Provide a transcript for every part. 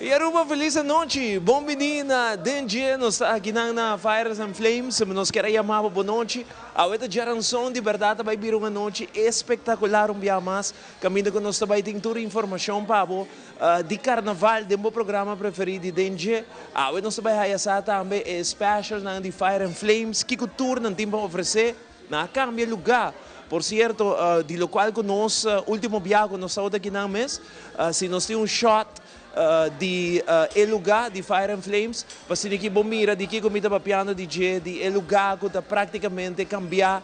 Y Aruba, feliz anochi. Bon bini na Den Dje. Nos ta aki nan na Fires and Flames. Nos kier a yama bo bon nochi. Awe ta djaranson, di berdad ta bay bira un anochi espectacular un bia mas. Caminda cu nos ta bay tin tur informacion pa bo di carnaval den bo programa preferi di Den Dje. Awe nos ta bay haya sa tambe e specialnan di Fire and Flames, kico tur nan tin pa ofrece. Nan a cambia lugar. Por cierto, di locual cu nos ultimo biaha cu nos tabata aki nan mes, si nos tin un shot di e lugar di Fire and Flames, pa asina ki bo mira di kico mi ta papiando di dje, di e lugar cu ta practicamente cambia,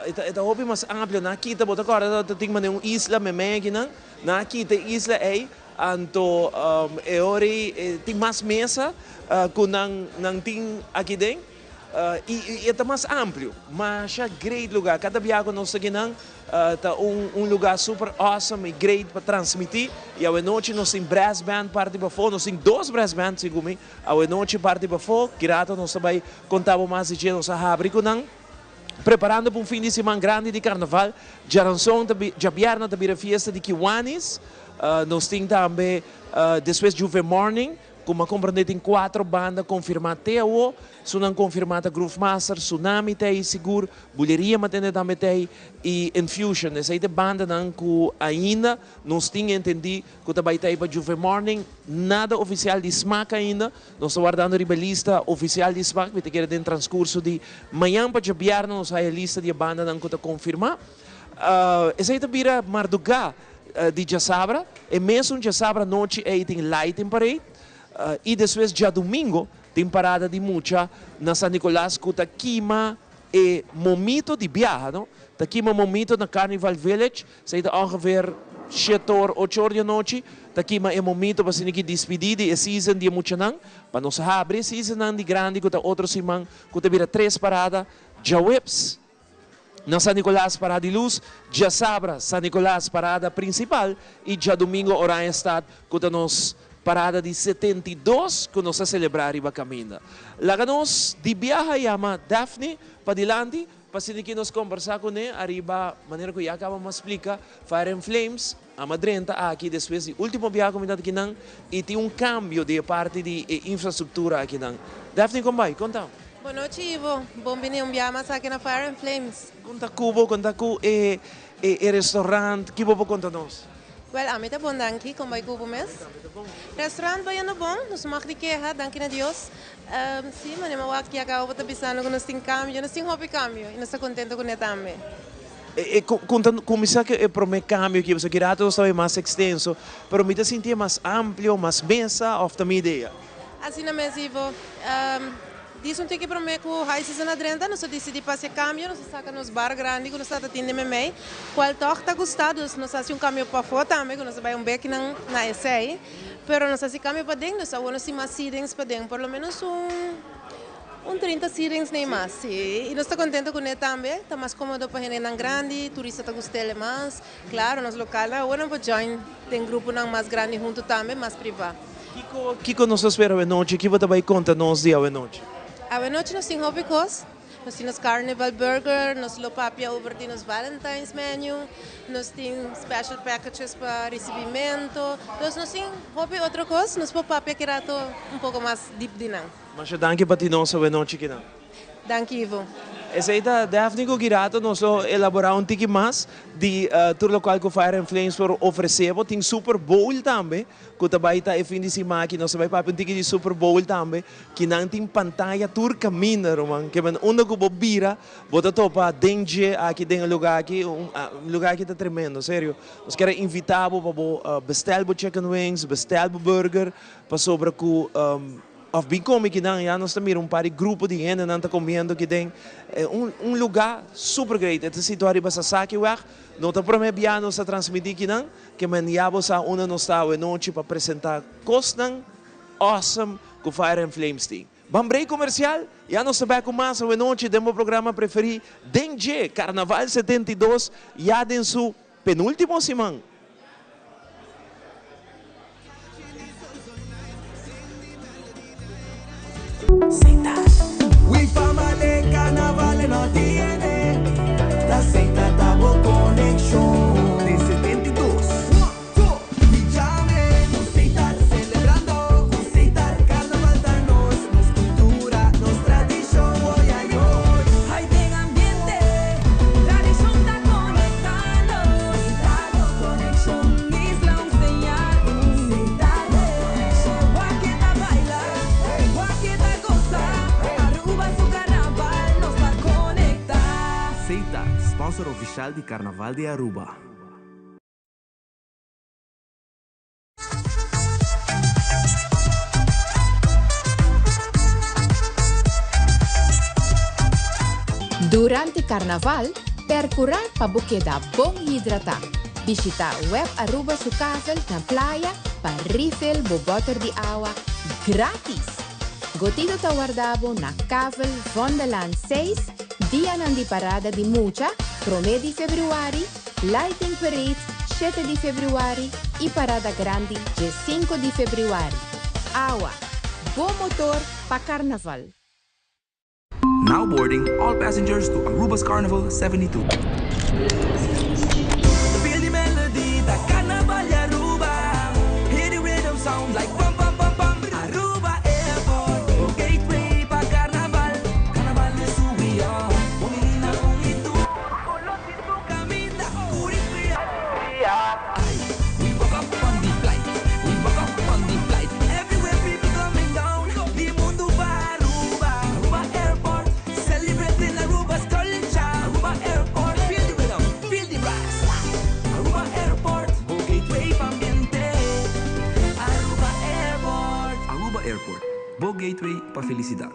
e ta hopi mas amplio. Nan a kita, bo ta corda tabata tin manera un isla memey aki nan, nan a kita e isla ey, anto e ora ey tin mas mesa cu nan tin aki den. Y e ta mas amplio. Masha great lugar. Cada biaha cu nos ta kinan ta un lugar super awesome y great pa transmiti. Y awe nochi nos tin brass band parti pafo. Nos tin dos brass band segun mi. Awe nochi parti pafo. Ki rato nos ta bay conta bo mas di dje. Nos a habri cu nan. Preparando pa un fin di siman grandi di carnaval. Djaranson ta djabierna ta bira fiesta di Kiwanis. Nos tin tambe despues Juve Morning. Como a comprende tin cuatro banda confirma te awo, sunan confirma ta Groove Master, Tsunami ta ey sigur, Buleria m'a tende tambe ta ey y Infusion. Esey ta e bandanan cu ainda nos tin entendi cu ta bay ta ey pa Juve Morning. Nada oficial di Smaak ainda, nos ta wardando riba e lista oficial di Smaak, mi ta kere den transcurso di mañan pa djabièrnè nos haya lista di e bandanan cu ta confirma. Esey ta bira marduga di djasabra, e mesun djasabra nochi ei tin lighting parade y despues djadumingo tin parada di mucha na San Nicolas cu ta kima e momito di biaha, no? Ta kima momito na Carnival Village, esei ta ongeveer shete or, ocho or di anochi, ta kima e momito pa asina ki dispidi di e season di e muchanan, pa nos habri e seasonnan di grandi cu ta otro siman cu ta bira tres parada djaweps. Na San Nicolas parada di luz, djasabra San Nicolas parada principal y djadomingo Oranjestad cu ta nos parada di 72 cu nos ta celebra riba caminda. Laga nos di biaha yama Daphne padilanti pa asina ki nos combersa cune ariba manera cu ya caba mas splica Fire and Flames a madrenta aki despues di ultimo biaha cu mi ta akinan y tin un cambio di e parti di e infrastructura akinan. Daphne con bay? Conta. Bon nochi Ivo, bon bini un biaha mas aki na Fire and Flames. Conta cu bo, conta cu e e restaurant, ki bo por conta nos? Wel, ami ta bon danki, con bay cu bo mes? Ami tambe ta bon. Restaurant bayendo bon, nos mag di keha, danki na Dios. Si, manera mi a wak ya caba bo ta bisando cu nos tin cambio, nos tin hopi cambio y nos ta contento cune tambe. E conta cuminsa cu e prome cambio aki, pasobra ki rato nos ta bay mas extenso, pero mi ta sinti e mas amplio, mas mesa, of ta mi idea? Asina mes Ivo. Dies un tiki prome cu high season a drenta, nos a dicidi pa haci e cambio, nos a saca nos bar grandi cu nos tata tin den memey, cual tog ta gusta, dus nos a haci un cambio pafo tambe cu nos a bay un bekinan na esey, pero nos a haci cambio paden, dus awor nos tin mas seatings paden, por lo menos un un 30 seatings ni mas, si, y nos ta contento cune tambe, ta mas comodo pa hendenan grandi, turista ta gustele mas, claro nos localnan awor nan por join den gruponan mas grandi hunto tambe, mas priva. Kiko kiko nos ta spera awenochi? Ki bo ta bai konta nos di awenochi? Awenochi nos tin hopi kos. Nos tin nos Carnival Burger, nos lo papia over di nos Valentine's menu, nos tin special packages pa ricibimento. Dus nos tin hopi otro kos, nos por papia ki rato un poko mas diep di nan. Masha danki pa tin nos awenochi kinan. Danki Ivo. Esey ta Daphne cu Girato nos lo elabora un tiki mas di tur locual cu Fire and Flames por ofrece bo. Tin Super Bowl tambe cu ta bay ta e fin di siman aki. Nos ta bay papia un tiki di Super Bowl tambe. Ki nan tin pantaya tur caminda ruman. Ke men unda cu bo bira bo ta topa den dje aki den e lugar aki. Un lugar aki ta tremendo serio. Nos kier a invita bo pa bo bestel bo chicken wings, bestel bo burger pasobra cu. Of bin come kinan, ya nos ta mira un par di grupo di hendenan ta comiendo kiden. Un un lugar super great. E ta situa riba Sasakiweg. No ta prome bia nos ta transmiti kinan, ke men ya bo sa unda nos ta awe nochi pa presenta cosnan awesome cu Fire and Flames tin. Ban break comercial, ya nos ta bek cu mas awe nochi den bo programa preferi den dje Carnaval 72 ya den su penultimo siman. oficial di Carnaval di Aruba. Durante Carnaval, percura pa bo keda bon hidrata. Bishita Web Aruba su kavel na Playa pa refill bo boter di awa gratis. Gotido ta warda bo na Kavel Vondellaan 6, dianan di parada di mucha, 1 di februari, Lighting Parade, 7 di februari y Parada Grandi, 5 di februari. Awa, bo motor pa Carnaval. Now boarding all passengers to Aruba's Carnival 72. Feel the melody, the Carnaval di Aruba. Hear the rhythm sound like pam pam pam pam. Aruba Airport, oh gateway pa Carnaval. Carnaval is who we are. Bumili na kung ito. Caminda, We walk up on the flight. We walk up on the flight. Everywhere people coming down. Di mundo pa Aruba. Aruba Airport. Celebrating Aruba's culture. Aruba Airport. Feel the rhythm. Feel the brass. Aruba Airport. Bo gateway pa ambiente. Aruba Airport. Aruba Airport. Bo gateway pa felicidad.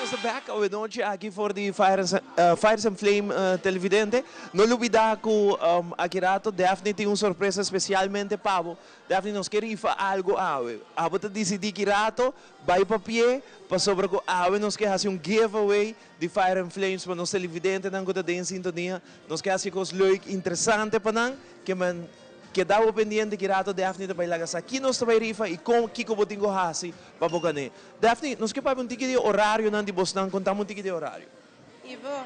Nos back awe nochi aki for di Fires and Flame, televidente. No lubida cu aki rato Daphne tin un sorpresa specialmente pa bo. Daphne, nos kier rifa algo awe. Abo ta dicidi ki rato, bay pa pie, pasobra cu awe nos kier haci un giveaway di Fire and Flames pa nos televidentenan cu ta den sintonia. Nos kier haci cos leuk, interesante pa nan, ke men keda bo pendiente ki rato Daphne ta bay laga sa ki nos ta bay rifa y con kico bo tin cu haci pa bo gane. Daphne, nos kier papia un tiki di horarionan di bosnan, conta un tiki di horario. Ivo,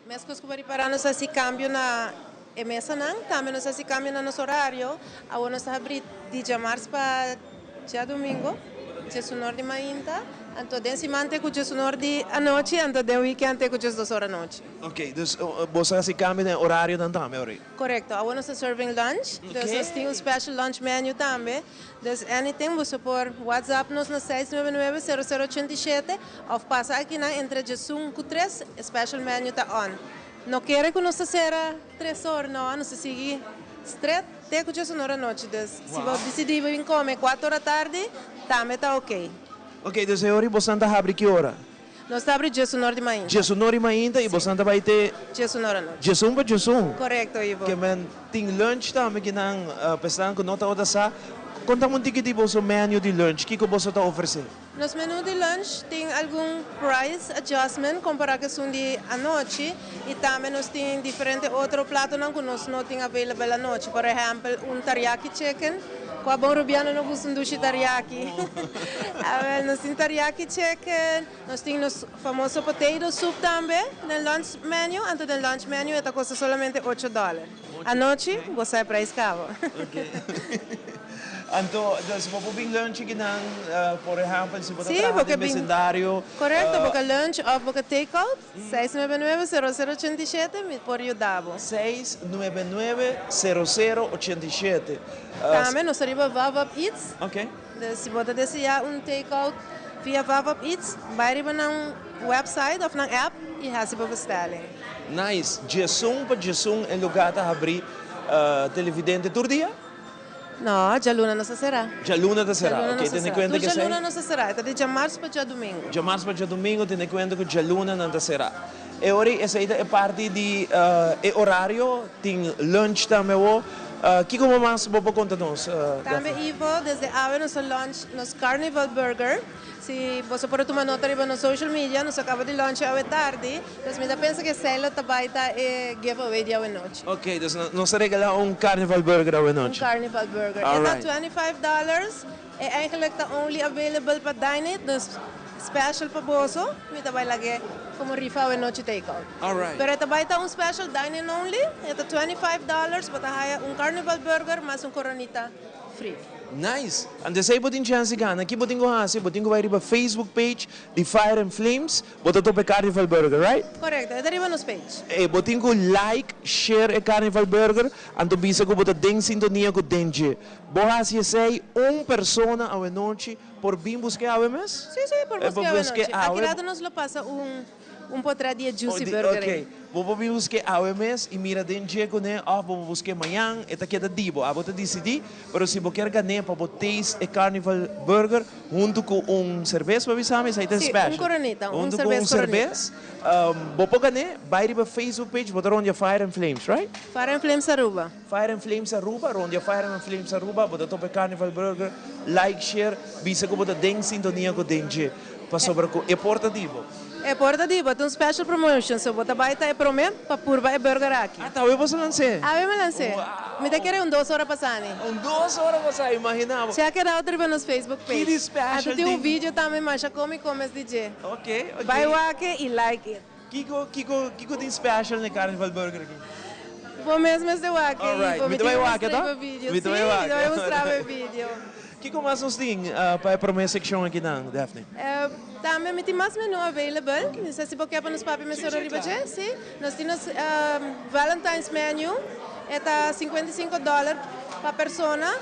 mescos cu para nos haci cambio na e mesanan, tambe nos haci cambio na nos horario. Awor nos ta habri di diamars pa diadomingo, 11 or di mainta, anto den siman te cu 11 or di anochi, anto den weekend te cu 12 or anochi. Ok, dus bo ta haci cambio na horarionan tambe, ori? Correcto. Awor nos ta serving lunch. Dus nos tin un special lunch menu tambe. Dus anything, bo por WhatsApp nos na 699-0087 of pasa aki na entre 1 y 3, special menu ta on. No kier cu nos cera 3 or, no, nos ta sigui straight te cu 1 or anochi. Dus si bo dicidi bin come 4 or atardi, tambe ta ok. Ok, dus ori bo ta habri ki ora? Nos ta habri 1 or di mainta. 11 or di mainta y bo ta bay te 1 or anochi. 11 pa 11. Correcto, Ivo. Ke men tin lunch tambe cu nan pensando cu no ta ota sa. Conta un tiki di boso menu di lunch, kico boso ta ofrece? Nos menu di lunch tin algun price adjustment compara cu esun di anochi y tambe nos tin diferente otro platonan cu nos no tin available anochi. Por ehempel, un teriyaki chicken. Cua bon Rubiano no gusta un dushi teriyaki? A nos tin teriyaki chicken, nos tin nos famoso potato soup tambe den lunch menu, anto den lunch menu ta costa solamente 8 dollar. Anochi, bo sa prijs caba. Ok. Anto, dus bo bin lunch cu nan, por ehempel, si bo traha porque den vecindario. Correcto, porque lunch of porque take out, 699-0087, mi por yuda. 699-0087. Tambe nos ta riba Vavap Eats. Dus si bo desea un take-out via Vavap Eats, bay riba nan website of nan app y haci bo bestelling. Nice. 11 pa 11 e lugar ta habri, televidente, tur dia? No, dialuna nos ta cera. Dialuna ta cera. Dialuna Ok, nos tene sera. cuenta Tur cu dialuna esey? nos ta cera. Ta di diamars pa diadomingo. Diamars pa diadomingo, tene cuenta cu dialuna nan ta cera. E ori, esey ta e parti di e horario, tin lunch tambe wo. Kico mas bo por conta nos? Tambe, Daphne? Ivo, desde awe nos a launch nos Carnival Burger. Si bo por tuma nota riba nos social media, nos a caba di launch awe tardi. Dus mi ta pensa cu esey ta bay ta e giveaway di awe nochi. Ok, dus nos ta regala un Carnival Burger awe Un nochi. Carnival Burger. All E ta right. $25. E eigenlijk ta only available pa dine, dus special pa boso. Mi ta bay lag'e como rifa awe nochi take out. All right. Pero ta bay ta un special dine-in only. E ta $25, bo ta haya un Carnival Burger mas un Coronita. free. Nice! Anto esei bo tin chance di gana. Ki bo tin ku hasi? Bo tin ku bai riba Facebook page di Fire and Flames, bo ta topa e Carnival Burger, right? Korekto, e ta riba nos page. E bo tin ku like, share e Carnival Burger, anto bisa ku bo ta den sintonia ku den dje. Bo hasi esei, un persona awenochi por bin busk'é awe mes? Sí, sí, por busk'é awenochi. Aki rato nos lo pasa un. Un potret di e Juicy Burger ei. Ok. Bo por bin busk'é awe mes i mira den dje kuné òf bo por busk'é mañan, e ta keda di bo. Abo ta disidí, pero si bo kier gan'é pa bo taste e Carnival Burger huntu ku un serbes, bo bisa mi esei ta Sí, un special. coronita, un Huntu ku un serbes coronita. serbes, bo por gan'é, bai riba Facebook page, bo ta rondia Fire and Flames, right? Fire and Flames Aruba. Fire and Flames Aruba, rondia Fire and Flames Aruba, bo ta topa e Carnival Burger, like, share, bisa ku bo ta den sintonia ku den dje, pasobra ku e por ta di bo. E por ta di bo, ta un special promotion, so bo ta bai ta e prome pa purba e burger aki. Ah, ta awe bo sa lans'é? Awe mi lans'é. Wow! Mi ta kere un dos ora pasá ni. Un dos ora pasá, imagina bo. Check it out riba nos Facebook Ki page. di special Anto tin un tin? video tambe masha comico mes di dje. Ok, ok. Bai wak e y like it. Kiko, kiko, kiko tin special na e Carnival Burger aki? Bo mes mester wak e, Alright, Ivo. mi Mi ta tin bai ku wak e, mustra ta? e video. Mi ta Sí, bai mi wak ta e. bai mustra bo e video. Kiko mas nos tin pa e prome sekshon akinan, Daphne? Tambe mi tin mas menu available. Mi sa si bo ke pa nos papia mesora riba dje. Si. Nos tin nos Valentine's menu. E ta 55 dollar pa persona.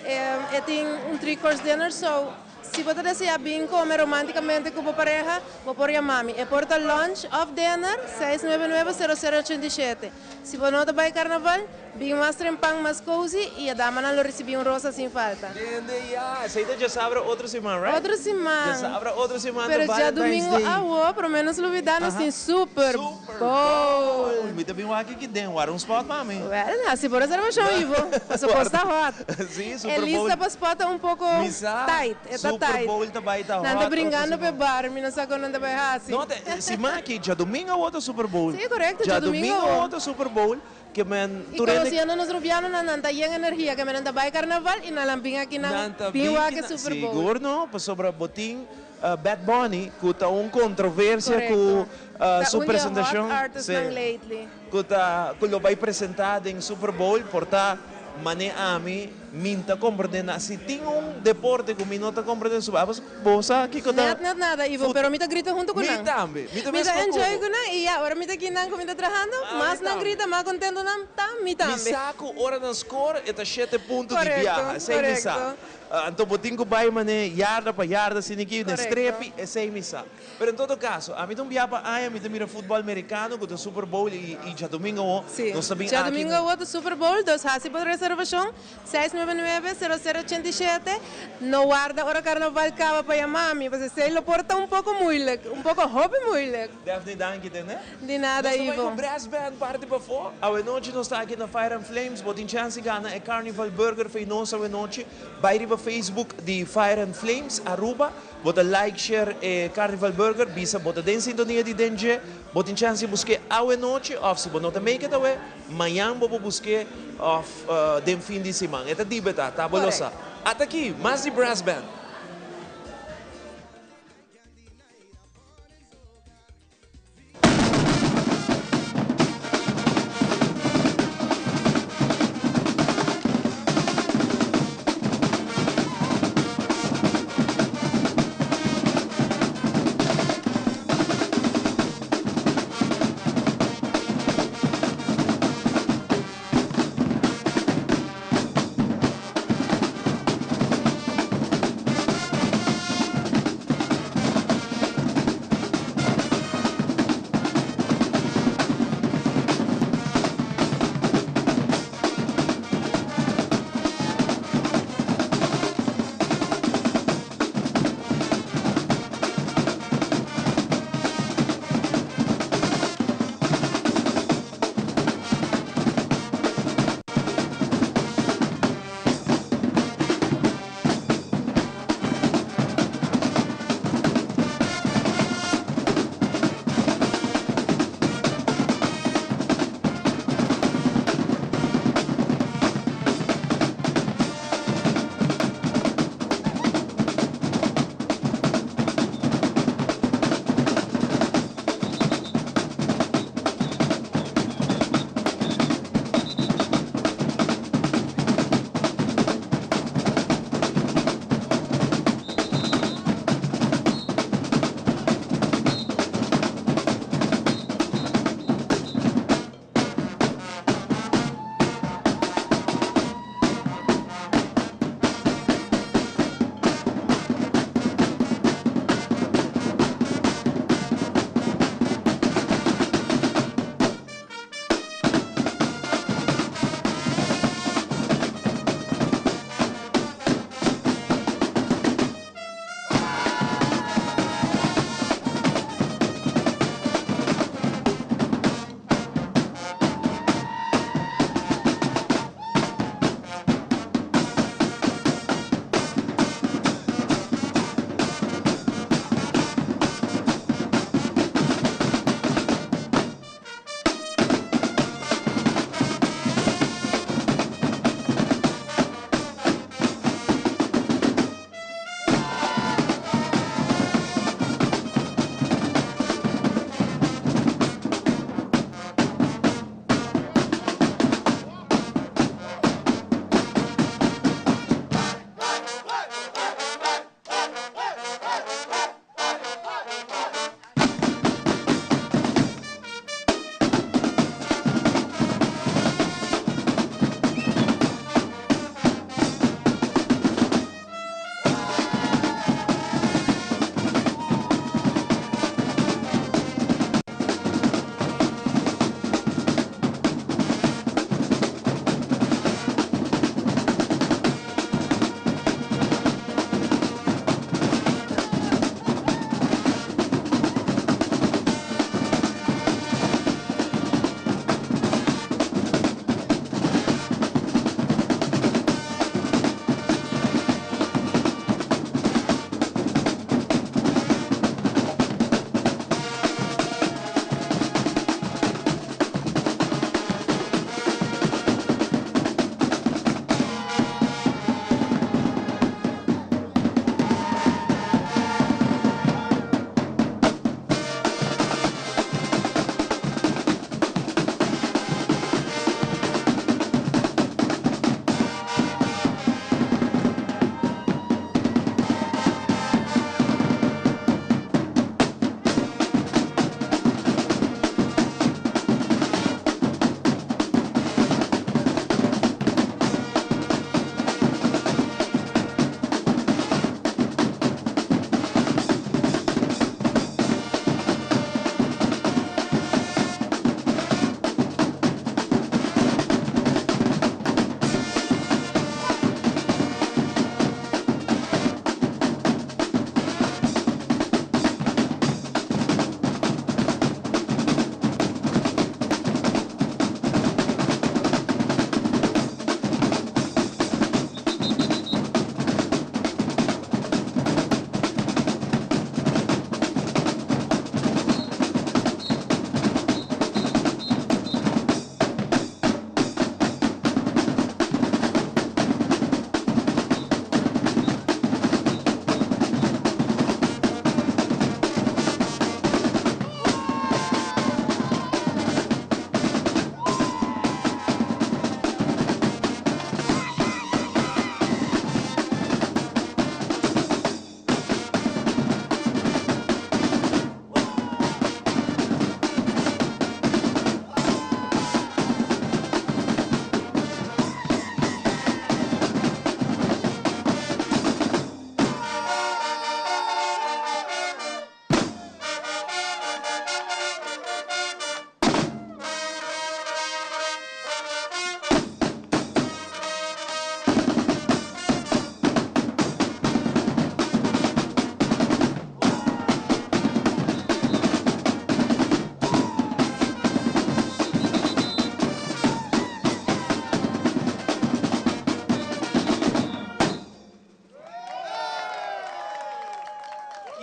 E tin un three course dinner. So, si bo ta desea bin come romanticamente cu bo pareha, bo por yama mi. E por ta lunch of dinner, 699 0087. Si bo no ta bai carnaval, Bin mas trempan, mas cozy y e damanan lo ricibi un rosa sin falta. Tende ya, esey ta djasabra otro siman, right? Otro siman. Djasabra otro siman ta Pero Valentine's djadumingo Day. awo, prome nos lubida nos tin Super Super Bowl. Bowl. Mi ta bin wak aki den, wara un spot pa mi. Well, haci bo reservacion, Ivo, pasobra cos ta hot. Si, Super E Bowl. lista pa spot ta un poco Mi sa, tight, e ta Super tight. Bowl ta bay ta Nan ta hot otro bringando p'e siman. bar, mi no sa con nan ta bay haci. No, te, siman aki, djadumingo awo ta Super Bowl. Si, corecto, djadumingo Djadumingo awo. awo ta Super Bowl. Ke men I tur hende. konosiendo nos rubianonan, nan ta yen energia, ke men nan ta bai karnaval i nan lan bin aki nan Nan ta bin bin wak ki e nan. Super Bowl. Sigur no, pasobra bo tin Bad Bunny ku ta un kontroversia ku Korekto. Ta su un di e hot presentashon, artistnan si, lately. ku ta ku lo bai presentá den Super Bowl por ta mane ami min ta komprendé na si tin un deporte ku mi no ta komprendé su abos bo sa kiko ta Net net nada Ivo, fut pero mi ta grita hunto ku Mi nan. tambe, mi ta Mi ta meskla ku enjoy bo. ku nan i ya ora mi ta aki nan ku mi ta trahando, Ami mas nan tambe. grita, mas kontento nan ta, mi Mi tambe. sa ku ora nan score e ta shete punto di Korekto, biaha, esei mi sa. korekto. Anto bo tin ku bai manera yarda pa yarda asina aki, den Korekto. strepi, esei mi sa. Pero en todo caso, ami ta un bia pa aña mi ta mira futbol mericano cu ta Super Bowl y y djadomingo awo Sí, nos ta bin aki djadomingo na. awo ta Super Bowl, dus haci bo reservacion, 699 0087, no warda ora carnaval caba pa yama mi, pasobra esey lo por ta un poco moeilijk, un poco hopi moeilijk. Daphne danki tene. Di nada Nos ta bai Ivo. cu brass band parti pafo. Awenochi nos ta aki na Fire and Flames, bo tin chance di gana e Carnival Burger fey nos awenochi. Bai riba Facebook di Fire and Flames Aruba. Bo ta like share e Carnival Burger, bisa bo ta den sintonia di den dje, bo tin chance di busk'é awe nochi of si bo no ta make it awe, mañan bo por busk'é of den fin di siman. E ta dibetá, ta bo lo sa. Ata aki, mas di brass band.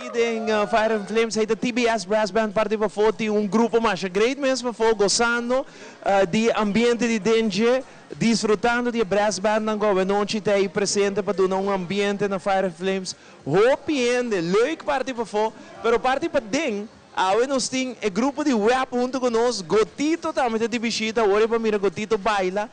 Aki den Fire and Flames ei ta TBS Brass Band parti pafó tin un grupo masha great mes pafó gosando di e ambiente di den dje disfrutando di e brass bandnan ku awenochi ta ei presente pa duna un ambiente na Fire and Flames hopi hende leuk parti pafó pero parti paden awe nos tin e grupo di web hunto ku nos Gotito tambe ta di bishita awor e pa mira Gotito baila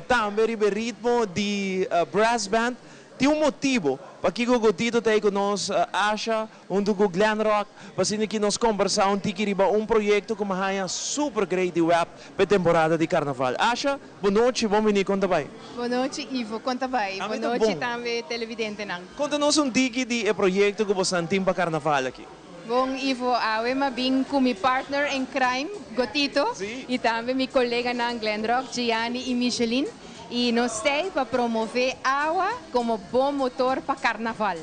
tambe riba e ritmo di brass band. Tin un motibo pakiko Gotito ta ei ku nos, Asha, huntu ku Glen Rock, pa asina ki nos kombersá un tiki riba un proyekto ku mi haña super great di web pa e temporada di karnaval. Asha, bon nochi, bon bini, kon ta bai? Bon nochi Ivo, kon ta bai? Ami Bon ta nochi bon. tambe televidentenan. Konta nos un tiki di e proyekto ku bosan tin pa karnaval aki. Bon Ivo, awe m'a bin ku mi partner in crime, Gotito, i tambe mi koleganan Glen Rock, Gianni i Micheline. I nos t'ei pa promové awa komo bon motor pa karnaval.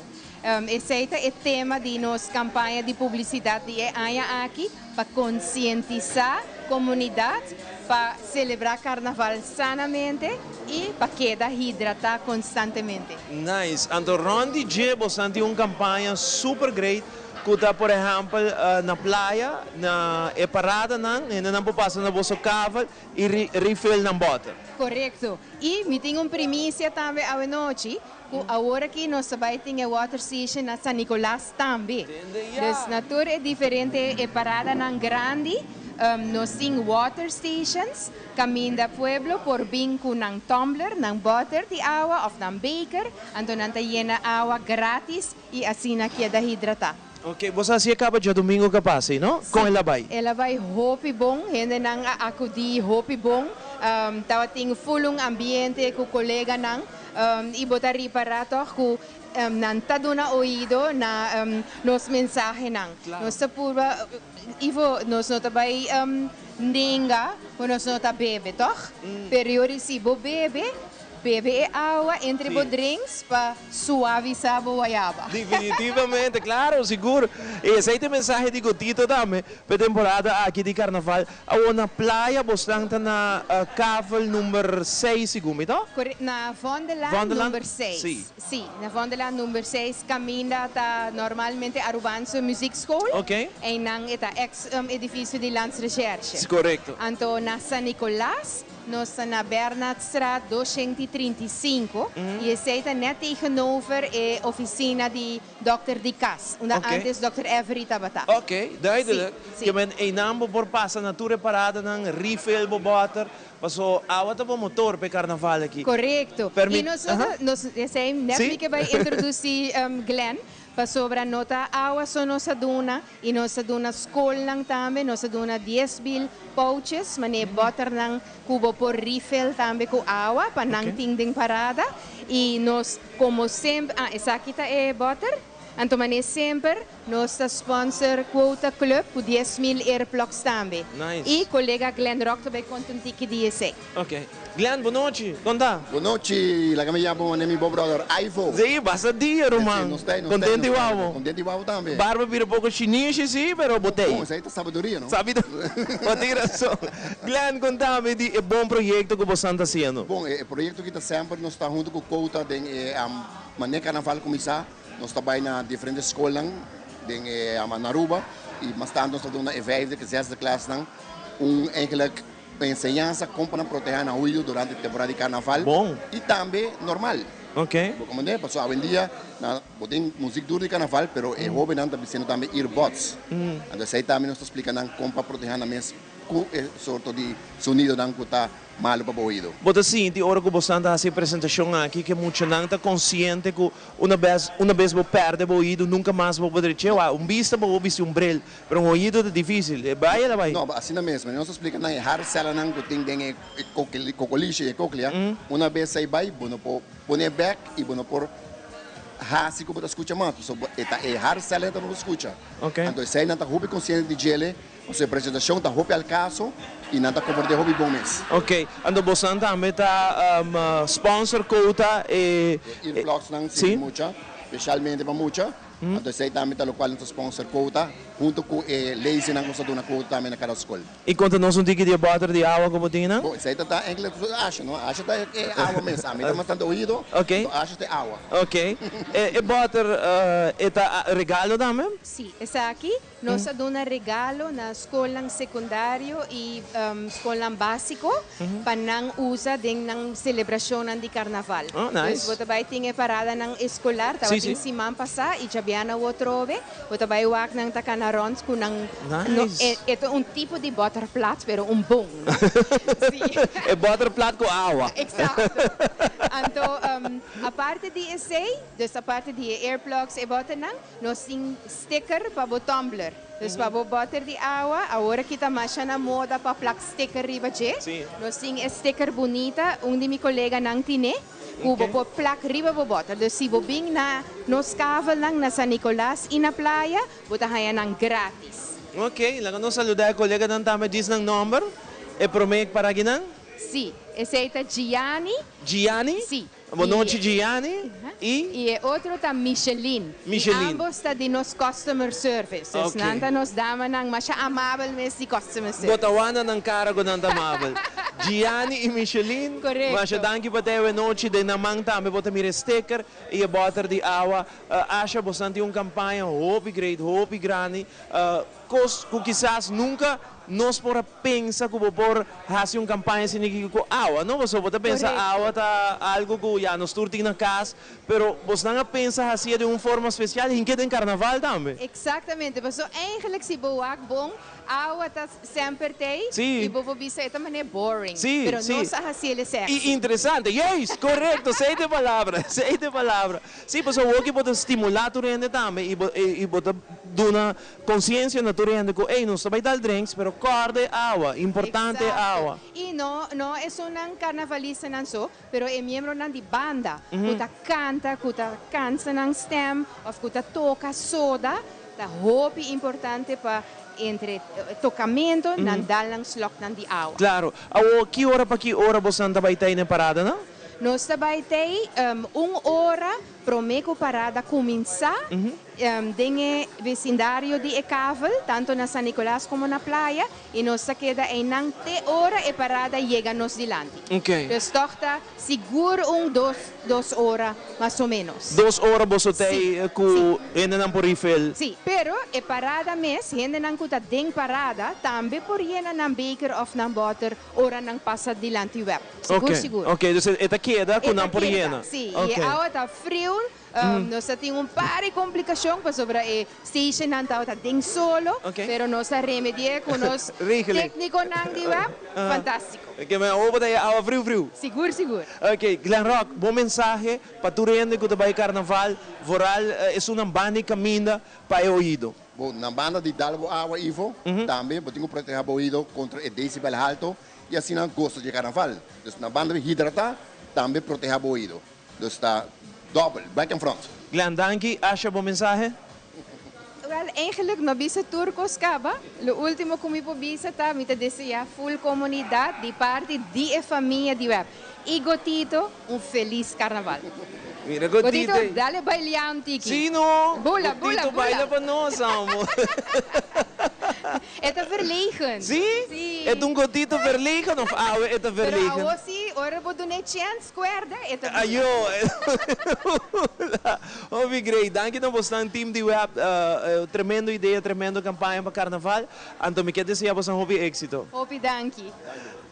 Esei ta e tema di nos kampaña di publisidat di e aña aki, pa konsientisá komunidat pa selebrá karnaval sanamente i pa keda hidratá konstantemente. Nice. Anto rond di dje bosan tin un kampaña super great ku ta por ehèmpel na playa, na e paradanan, hendenan por pasa na boso kavel i refill nan bòter. Korekto. I mi tin un primisia tambe awenochi, ku awor aki nos ta bai tin e water station na San Nicolas tambe. Dus na tur e diferente e paradanan grandi nos tin water stations kaminda pueblo por bin ku nan tumbler, nan bòter di awa òf nan beker, anto nan ta yena awa gratis i asina keda hidratá. Ok, bo sa si e kaba djadumingu ka pasa ei, no? Kon el a bai? El a bai hopi bon, hendenan a akudí hopi bon, tabatin ful un ambiente ku koleganan i bo ta ripará tòg ku nan ta duna oido na nos mensahenan. Nos ta purba, Ivo, nos no ta bai nenga ku nos no ta bebe, tòg? Pero yori si bo bebe, Bebe e awa entre bo drinks pa suavisa bo wayaba. Definitivamente, claro, sigur. Y esey ta e mensahe di Gotito tambe pa e temporada aki di Carnaval. Awor na playa bosnan ta na kavel number seis segun mi, to? Correcto, na Vondelaan Vondelaan, number seis. si. Si, na Vondelaan number seis caminda ta normalmente Arubaanse Muziekschool. Ok. Eynan e ta ex edificio di Landsrecherche. Correcto. Anto na San Nicolas Nos ta na Bernardstraat 235 y esey ta net tegenover e oficina di dokter di cas, unda antes dokter Every tabata. Ok, duidelijk. Si, si. Ke men eynan bo por pasa na tur e paradanan, refill bo boter, paso awa ta bo motor pa e carnaval aki. Corecto. Permi, Y nos aha. nos, esey net Si. mi ke bay introduci Glenn, pasobra no ta awa so nos a duna, I nos a duna skolnan tambe, nos a duna 10,000 pouches, manera bòternan ku bo por refill tambe ku awa pa nan tin den parada. I nos komo semper, ah esaki ta e bòter, anto manera semper nos ta sponsor Quota Club ku 10,000 earplugs tambe. Nice. I kolega Glenn Rock ta bai konta un tiki di esei. Ok. Glenn, bon nochi. Kon ta? Bon nochi. Laga mi yama bo mi bo brother Ivo. Sí, basta dia, ruman. Sí, nos ta, nos ta, Contento nos ta. igual bo. Contento igual bo tambe. Barba bira poco shinishi, sí, pero bo t'ey. Bon, esey ta sabiduria, no? Sabiduria. Bo tin razon. Glenn, contami di e bon proyecto cu bosan ta haciendo. Bon, e proyecto aki ta semper nos ta hunto cu Quota den e manera carnaval cuminsa, nos ta bay na diferente scolnan den e na Aruba y mas tanto nos ta duna e vijfde cu zesde klasnan un eigenlijk Enseñansa kon pa nan protehá nan oido durante temporada di karnaval Bon. i tambe normal. Ok. Bo komprendé? Pasobra awendia na bo tin muzik duru di karnaval pero e hóbennan ta bisiendo tambe earbuds. Anto esei tambe nos ta splika nan kon pa protehá nan mes ku e sorto di sonidonan ku ta malu pa bo oido. Bo ta sinti ora ku bosan ta hasi e presentashon aki ku e muchanan ta konsiente ku una bes una bes bo pèrdè bo oido nunka mas bo por drecha? Wak, un bista bo por bisti un bril Pero un oido ta dificil. E bai el a bai. No, asina mes. Manera nos ta splica nan e haarcellennan cu tin den e cocolisha y e cochlea, una bes ei bai, bo no por pone bek y bo no por haci cu bo ta scucha mas. Pasobra e ta e haarcellen ta bo scucha. Anto esei nan ta hopi consciente di djele, pasobra e presentacion ta hopi al caso y nan ta comprende hopi bon mes. Ok. Anto bosan tambe ta sponsor cota e. E earplugsnan si mucha, specialmente pa mucha. Anto esey tambe ta locual nos ta sponsor quota hunto cu e leyesnan cu nos ta duna quota tambe na cada scol. Y conta nos un tiki di e boter di awa cu bo tin nan? Bo, esey ta ta enkele Asha, no? Asha ta e awa mes. Ami ta mas tanto oido, anto Asha ta e awa. Ok. E boter e ta regalo tambe? Si, esaki Nos a duna regalo na skolnan sekundario i skolnan básiko pa nan usa den nan selebrashonnan di karnaval. Oh, nice. Dus bo ta bai tin e paradanan eskolar, tabatin siman pasá i djabiana wotrobe, bo ta bai wak nan ta kana rònt ku nan, no, Nice. e ta un tipo di bòterplat, pero un bon, no? Sí. E bòterplat ku awa. Eksakto. Anto, aparte di esei, dus aparte di e earplugs, e bòternan, Nos tin sticker pa bo tumbler. Dus pa bo boter di awa, awor aki ta masha na moda pa plak sticker riba dje. Nos tin e sticker bunita, un di mi coleganan tine, cu bo por plak riba bo boter. Dus si bo bin na nos kavelnan na San Nicolas y na Playa, bo ta haya nan gratis. Ok, laga nos saluda e coleganan tambe, djis nan nomber, e prome para akinan. Si, esey ta Gianni. Gianni? Si. Bo nochi Gianni y. Y e otro ta Micheline. Micheline. Y ambos ta di nos customer service. Dus nan ta nos damanan masha amabel mes di customer service. Bo ta wanda nan cara cu nan ta amabel. Gianni y Micheline. Correcto. Masha danki pa ta e nochi. Den nan man tambe bo ta mira e sticker y e boter di awa. Asha bosan tin un campaña hopi great, hopi grandi. Kos ku kisas nunka nos por a pensa ku bo por hasi un kampaña asina aki ku awa, no? Pasobra bo ta pensa awa ta algu ku ya nos tur tin na kas, pero bosnan a pensa hasié den un forma spesial hink'é den karnaval tambe. Eksaktamente, pasobra eigenlik si bo wak bon, awa ta semper t'ei i bo por bisa e ta manera boring, pero nos a hasiel e sèksi. I interesante, juist, korekto, esei ta e palabra, esei ta e palabra. Sí, pasobra awoki bo ta stimulá tur hende tambe i bo i bo ta duna Conciencia na tur hende cu ey nos ta bay dal drinks pero corda e awa, importante e awa. Exacto. Y no no esunnan carnavalistanan so, pero e miembronan di banda cu ta canta, cu ta cansa nan stem of cu ta toca soda, ta hopi importante pa entre tocamento nan dal nan sloknan di awa. Claro. Awo ki ora pa ki ora bosan ta bay tey na e paradanan? Nos ta bay tey un ora prome cu parada cuminsa. Den e vecindario di e kavel, tanto na San Nicolas como na Playa, y nos ta keda eynan te ora e parada yega nos dilanti. Dus toch ta sigur un dos, dos ora mas o menos. Dos ora boso ta ey cu hendenan por refill? Si, pero e parada mes, hendenan cu ta den parada tambe por yena nan beker of nan boter ora nan pasa dilanti web. Sigur, sigur. Ok, dus e ta keda cu nan por yena? E ta keda, si. Y e awa ta friu. Nos ta tin un par di komplikashon pasobra e stationnan tabata den solo, pero nos a remedi'é ku nos téknikonan di web. Fantástiko. Ke men awo bo ta e awa friu friu. Sigur sigur. Ok, Glen Rock, bo mensahe pa tur hende ku ta bai karnaval, vooral esunnan banda di kaminda pa e oido. Bo na banda di dal bo awa Ivo, tambe bo tin ku proteha bo oido kontra e decibel halto i asina gosto di e karnaval. Dus na banda di hidrata, tambe proteha bo oido. Dus ta dobbel, back en front. Glen, danki. Asha, bo mensahe? Wel, eigenlijk no bisa tur kos kaba. Lo ultimo ku mi por bisa ta mi ta desea full komunidat di parti di e famia di web i Gotito un felis karnaval. Mira Gotito Gotito, dale bailea un tiki. Sí no! Bula, bula, Gotito bula. baila pa nos, amo. E ta verlegen. Sí? Sí. E ta un Gotito verlegen of awe e ta verlegen? Pero awo sí, ora bo dun'é chèns, Cuerde, e ta bula. Ayo, e ta bula. Hopi great. Danki na bosnan team di web. Tremendo idea, tremendo campaña pa carnaval. Anto mi ke desea bosnan hopi exito. Hopi danki.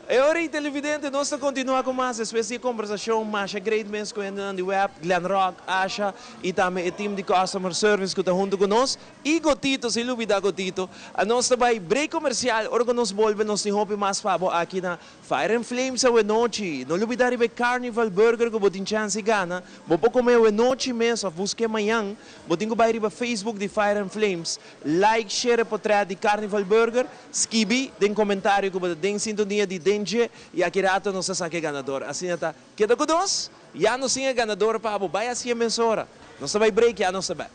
E ora ei televidente, nos ta continua cu mas despues di e conversacion masha great mes cu hendenan di web, Glen Rock, Asha y tambe e team di customer service cu ta hunto cu nos. Y Gotito, sin lubida Gotito. Nos ta bay break comercial, ora cu nos bolbe nos tin hopi mas pa bo aki na Fire and Flames awenochi. No lubida riba e Carnival Burger cu bo tin chance di gana. Bo por come awenochi mes of busque mañan. Bo tin cu bay riba Facebook di Fire and Flames, like, share e potret di Carnival Burger, skibi den comentario cu bo ta den sintonia di den dje y aki rato nos ta saca e ganador. Asina ta keda cu nos, ya nos tin e ganador pa bo. Bay haci e mesora. Nos ta bay break, ya nos ta back.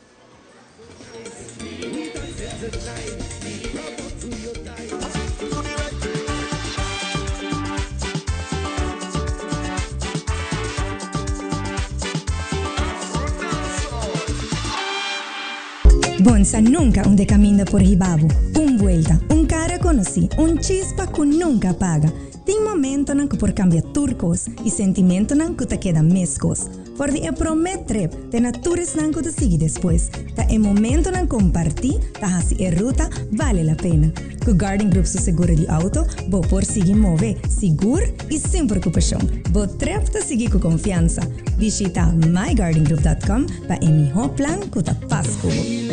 Bon sa nunca unda e caminda por hiba bo. Un buelta, un cara conoci, un chispa cu nunca paga. Tin momentonan cu por cambia tur cos y sentimentonan cu ta keda mescos. For di e prome trip te na tur esnan cu ta sigui despues, ta e momentonan comparti ta haci e ruta bale la pena. Cu Guardian Group su seguro di auto, bo por sigui move sigur y sin preocupacion. Bo trip ta sigui cu confiansa. Bishita myguardiangroup.com pa e miho plan cu ta pas cu bo.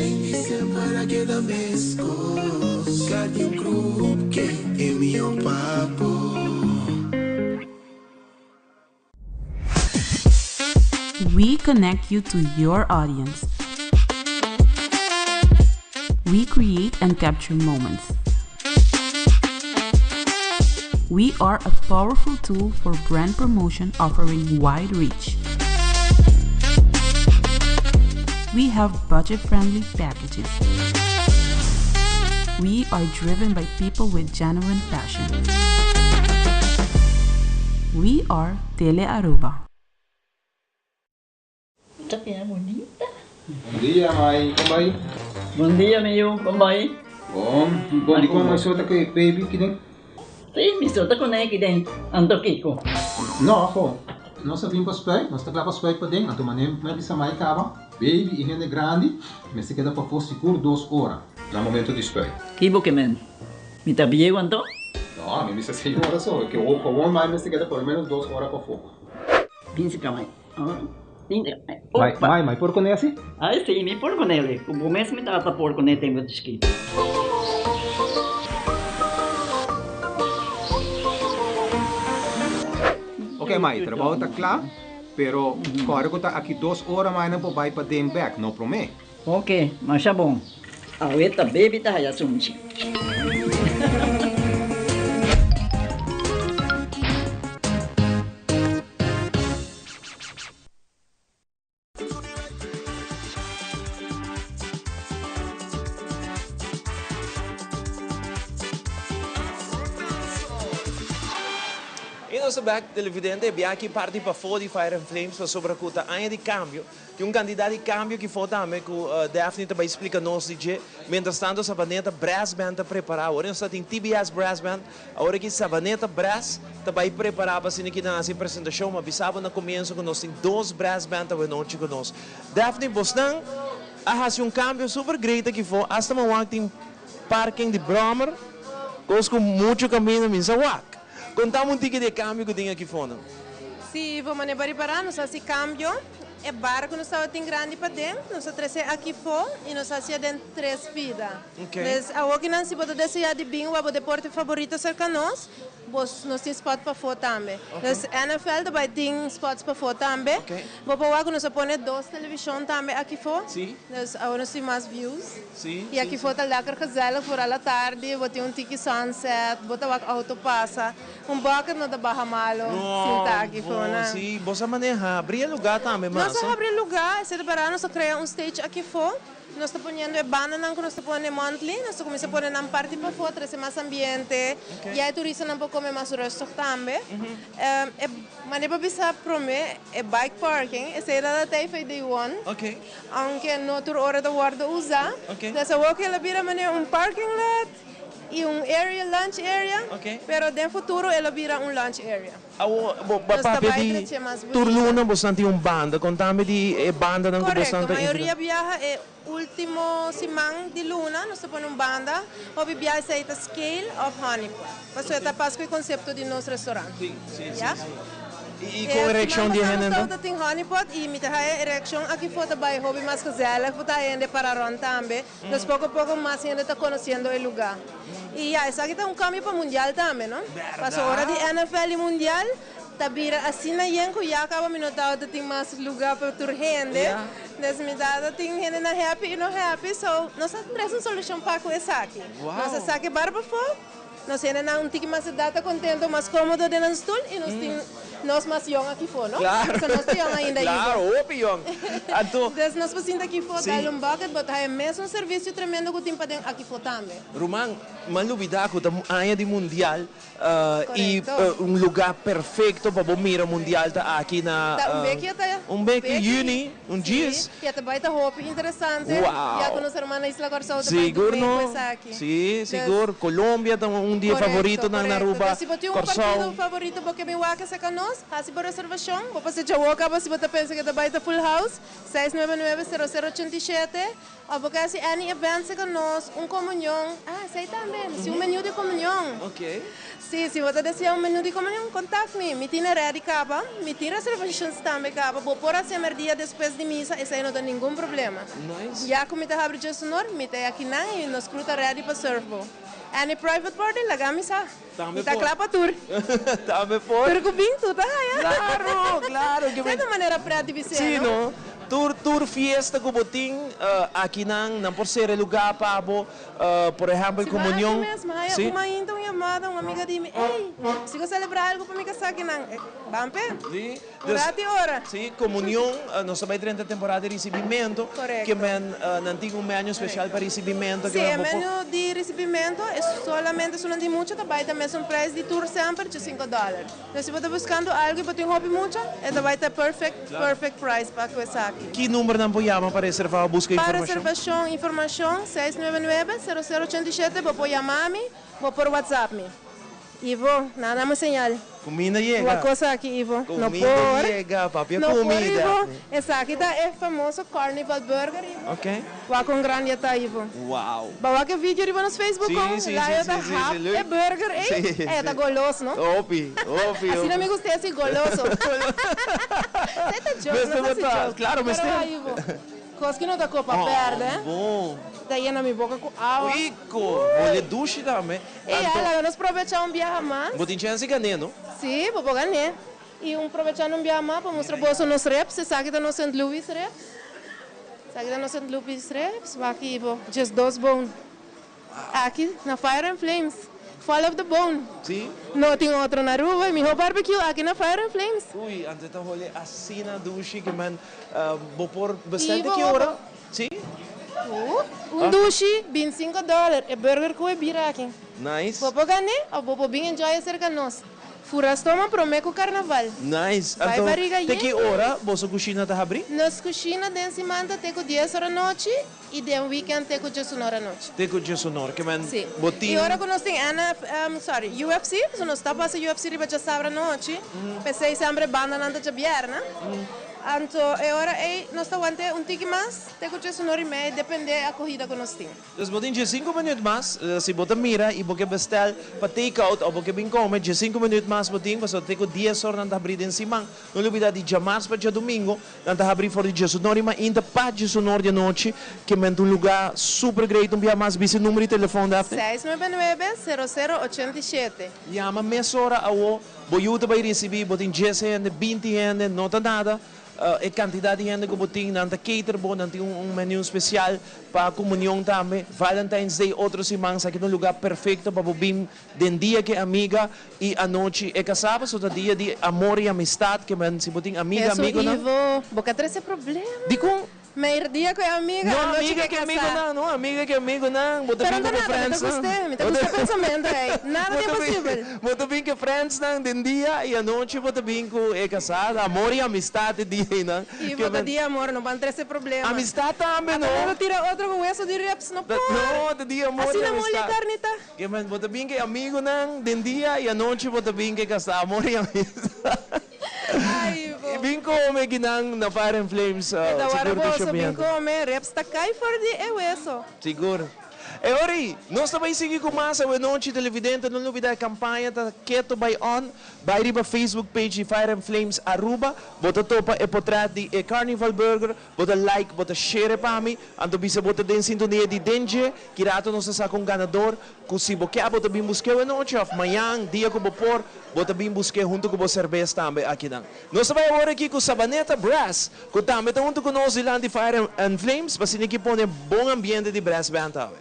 We connect you to your audience. We create and capture moments. We are a powerful tool for brand promotion offering wide reach. We have budget friendly packages. We are driven by people with genuine passion. We are Tele Aruba. Ta bira bunita. Bon dia mai, kon bai? Bon dia mi yu, kon bai? Bon, bon di kon mai so ta ku e baby kiden? Si, mi so ta kuné kiden, anto kiko? No, ho, nos a bin pa spuit, nos ta kla pa spuit paden, anto manera mi a bisa mai kaba, baby i hende grandi mester keda pafó sigur dos ora na momento di spuit. Ki bo ke men? Mi ta bieu anto? No, mi bisa seis ora so, ke gewoon mai mester keda por lo menos dos ora pafó. Binse ka mai. Mai, mai, mai por kuné asi? Ai si, mi por kuné li. Ku bo mes mi tata por kuné tempu di chikito. Ok mai, trabou ta kla, pero kòrda ku ta aki dos ora mai nan por bai paden bèk, no promé. Ok, masha bon. Awe ta baby ta haya sunchi. Y nos ta bek televidente e biaha aki parti pafó di Fire and Flames pasobra cu ta aña di cambio. Tin un cantidad di cambio ki fo tambe cu Daphne ta bay splica nos di dje. Mientras tanto Savaneta Brass Band ta prepara. Awor nos ta tin TBS Brass Band. Awor aki Savaneta Brass ta bay prepara pa asina ki nan haci presentacion. Ma bisa bo na comienzo cu nos tin dos brass band awe nochi cu nos. Daphne, bosnan a haci un cambio super great aki fo. Hasta mi a wak tin parking di brommer. Cos cu mucho caminda mi sa wak. Contami un tiki di e cambio cu tin aki fo nan. Si, bo manera pa ripara nos haci cambio. E bar ku nos tabatin grandi paden, nos a trese aki fo i nos hasi aden tres pida. Pues awokinan si bo ta deseá di bin wak bo deporte faborito serka nos, bo nos tin spot pafó tambe. Pues NFL ta bai tin spots pafó tambe. Bo por wak ku nos a pone dos televishon tambe aki fo. Pues awor nos tin mas views. I aki fo ta lekker gezellig, vooral atardi, bo tin un tiki sunset, bo ta wak auto pasa. Un bucket no ta baha malo sinta aki No, fo nan. si bo sa maneha habri e lugar tambe Nos mas. a habri e lugar, esei ta para nos a crea un stage aki fo. Nos ta poniendo e bandanan cu nos ta pone monthly, nos ta cuminsa pone nan parti pafo, trece mas ambiente. Ya e turistanan por come mas rustig tambe. E manera pa bisa prome, e bike parking, esei ta ta tey fey day one. Aunke no tur ora ta wordo usa. Des awor cu el a bira manera un parking lot. Y un area lunch area, pero den futuro e lo bira un lunch area. Awor bo Nos ta papia bai di trece mas tur bunita. luna bosnan tin un banda, contame di e bandanan cu bosnan Correcto, ta invita. mayoria biaha e ultimo siman di luna nos ta pone un banda, hopi biaha esey ta scale of honeypot, pasobra ta pas cu e concepto di nos restaurant. Si, si, si, Ya? si. Y con e reaccion di e hende Siman enton? pasado nos tabata tin honeypot y mi ta haya e reaccion aki for ta bay hopi mas gezellig, por ta haya hende para rond tambe. Nos poco poco mas hende ta conociendo e lugar. Y ya, esaki ta un cambio pa mundial tambe, no? Paso ora di NFL y mundial ta bira asina yen cu ya caba mi no tabata tin mas lugar pa tur hende. Des mi tata tin hendenan happy y no happy, so nos a trece un solucion pa cu esaki. Nos a saca e bar pafó. Nos hendenan un tiki mas edat ta kontento, mas kómodo den nan stul i nos tin nos mas yòn aki for, no? Claro. So nos ta yòn ainda, Ivo. Claro, hopi yòn. Anto. Dus nos por sinta aki for, Sí. dal un bucket, bo ta haya mesun servisio tremendo ku tin paden aki for tambe. Ruman, M'a lubida cu ta aña di mundial y un lugar perfecto pa bo mira mundial ta aki na. Ta un beki ta. Un beki juni, un djis. Si, ya ta bay ta hopi interesante. Wow! Ya cu nos hermana Isla Corsou ta bay Sigur dumé no. cu esaki. Si, Dus. sigur. Colombia ta un di e Correcto, favoritonan na correcto. Aruba. Dus si bo tin un Corsou. partido favorito bo ke bin wak esaki nos, haci bo reservacion. Bo por haci djawo caba si bo ta pensa cu ta bay ta full house, 699 00 87. Of bo ke hasi any event cerca nos, un comunion, ah esey tambe, mi tin un menu di comunion. Ok. Si, si bo ta desea un menu di comunion, contact mi, mi tin e ready caba, mi tin reservations tambe caba, bo por haci e merdia despues di misa, esey no ta ningun problema. Nice. Ya cu mi ta habri djesunor, mi ta akinan y nos crew ta ready pa serve bo. Any private party, laga mi sa. Tambe Mi ta por. cla pa tur. Tambe por. Pero cu bin tur ta haya. Claro, claro. Esey ta manera pret di bis'é, Sí, no? no. Tur, tur fiesta cu bo tin akinan, nan por cera e lugar pa bo, por ehempel, Si, comunion. Ma aki mes, mi haya Sí. un mainta un yamada, un amiga di mi, Ey, si cu celebra algo pa mi casa akinan. Ban p'e. Sí. Un rato y ora. Sí, comunion, nos ta bay drenta temporada di ricibimento. Correcto. Ke men, nan tin un menu special pa ricibimento. Sí, e menu di ricibimento e solamente esunnan di mucha ta bay ta mesun prijs di tur semper, djesinco dollar. Dus si bo ta buscando algo y bo tin hopi mucha, e ta bay ta perfect, perfect price pa cu esaki. Ki number nan por yama pa reserva o busca Pa informacion? reservacion, informacion, 699, 00 87, bo por yama mi, bo por whatsapp mi. Ivo, nada dame señal. Cuminda yega. Wak cosa aki Ivo. No Cuminda por. yega, papia No por cumida. Ivo. Esaki ta e famoso Carnival Burger Ivo. Ok. Wak con grandi e ta Ivo. Wow. Ba wak e video riba nos Facebook Sí, con sí, Layo sí, ta sí, sí, hap sí, leuk. e burger ey. Sí, E ta sí. golos no. Hopi, hopi, Asina hopi. mi gusta esi goloso. Esey ta joke, Mester no ta si bo ta, joke. claro, Pero mester. wak Ivo. Cos ki no ta copa Oh, perde. bon. Ta yena mi boca cu awa. Rico! Mole dushi tambe. E ya, laga nos probecha un biaha mas. Bo tin chance di gané, no? Sí, bo por gané. Y un probechando un biaha mas pa mustra boso nos reps. Esaki ta nos Sint Louis reps. Esaki ta nos Sint Louis reps. Wak aki bo, just dos bone. Aki na Fire and Flames. Fall of the Bone. Sí. No tin otro na Aruba. E miho barbecue aki na Fire and Flames. Uy, anto ta hole asina dushi ke men bo por bestel Y te bo ki ora? Sí. Un dushi, binticinco dollar. E burger cu e bira aki. Nice. Bo por gane of bo por bin enjoy acerca nos. Fura stoma prome cu carnaval. Nice. Bai Anto bariga te ki yen. ora boso cushina ta habri? Nos cushina den siman ta te cu dies ora nochi y den weekend te cu djesunor anochi. Te cu djesunor. Ke men Sí. bo tin. Y ora cu nos tin NF, sorry, UFC, pasobra nos ta pasa UFC riba djasabra anochi, p'esey semper e bandanan ta djabierna. Anto e ora ey nos ta want'e un tiki mas te cu djesunor y mei, depende e acogida cu nos tin. Dus bo tin djesinku minuut mas, si bo ta mira y bo ke bestel pa take out of bo ke bin come, djesinku minuut mas bo tin, pasobra te cu dies or nan ta habri den siman. No lubida di djamars pa djadumingo, nan ta habri for di djesunor y mainta pa djesunor di anochi, ke men ta un luga super great. Un bia mas bisa e numero di telefon, Daphne. 699, 00 87. Yama mesora awo, bo yu ta bay ricibi, bo tin djes hende, binti hende, no ta nada. E cantidad di hende cu bo tin, nan ta cater bo, nan tin un menu special pa comunion tambe. Valentine's Day otro siman, esaki ta un lugar perfecto pa bo bin den dia cu e amiga y anochi e casa, pasobra ta dia di amor y amistad, ke men si bo tin amiga, Eso amigonan. Ivo, bo ka trece problema. Dicon? Meirdía cu e amiga, No anochi amiga cu e ke casá. amigonan, no amiga ke amigonan, bo ta Pero bin no ku bo nada, mi ta friendsnan. gust'é, mi ta gusta e pensamiento ei. Nada Bo ta ta bin, imposibel. bo ta bin ku e friendsnan den dia i anochi bo ta bin ku e casada. Amor i amistad e dia einan. I Ke bo ta men. dia amor, no ban trece problema. Amistad tambe no. Ata bo tira otro ku hueso di ribs, no por. No, ta dia amor i Asina moli e amistad. carni ta. Ke men, bo ta bin ku e amigonan den dia i anochi bo ta bin ku e casada. Amor i amistad. Ai, bo. Bin come kinan na Fire and Flames. E ta wara Sigur boso, ta bin shobiendo. come, reps ta cay for di e weso. Sigur. E ora ei, nos ta bay sigui cu mas awenochi televidente. No lubida e campaña ta keto bay on. Bay riba Facebook page di Fire and Flames Aruba. Bo ta topa e potret di e Carnival Burger. Bo ta like, bo ta share pa mi. Anto bisa bo ta den sintonia di Denje. Ki rato nos ta saca un ganador. Cu si bo ke bo ta bin busque awenochi of mañan, dia cu bo por. Bo ta bin busk'é huntu ku bo serbes tambe akinan. Nos ta bai awor aki ku Sabaneta Brass, ku tambe ta huntu ku nos dilanti Fire and Flames, pa asina ki pone bon ambiente di brass band awe.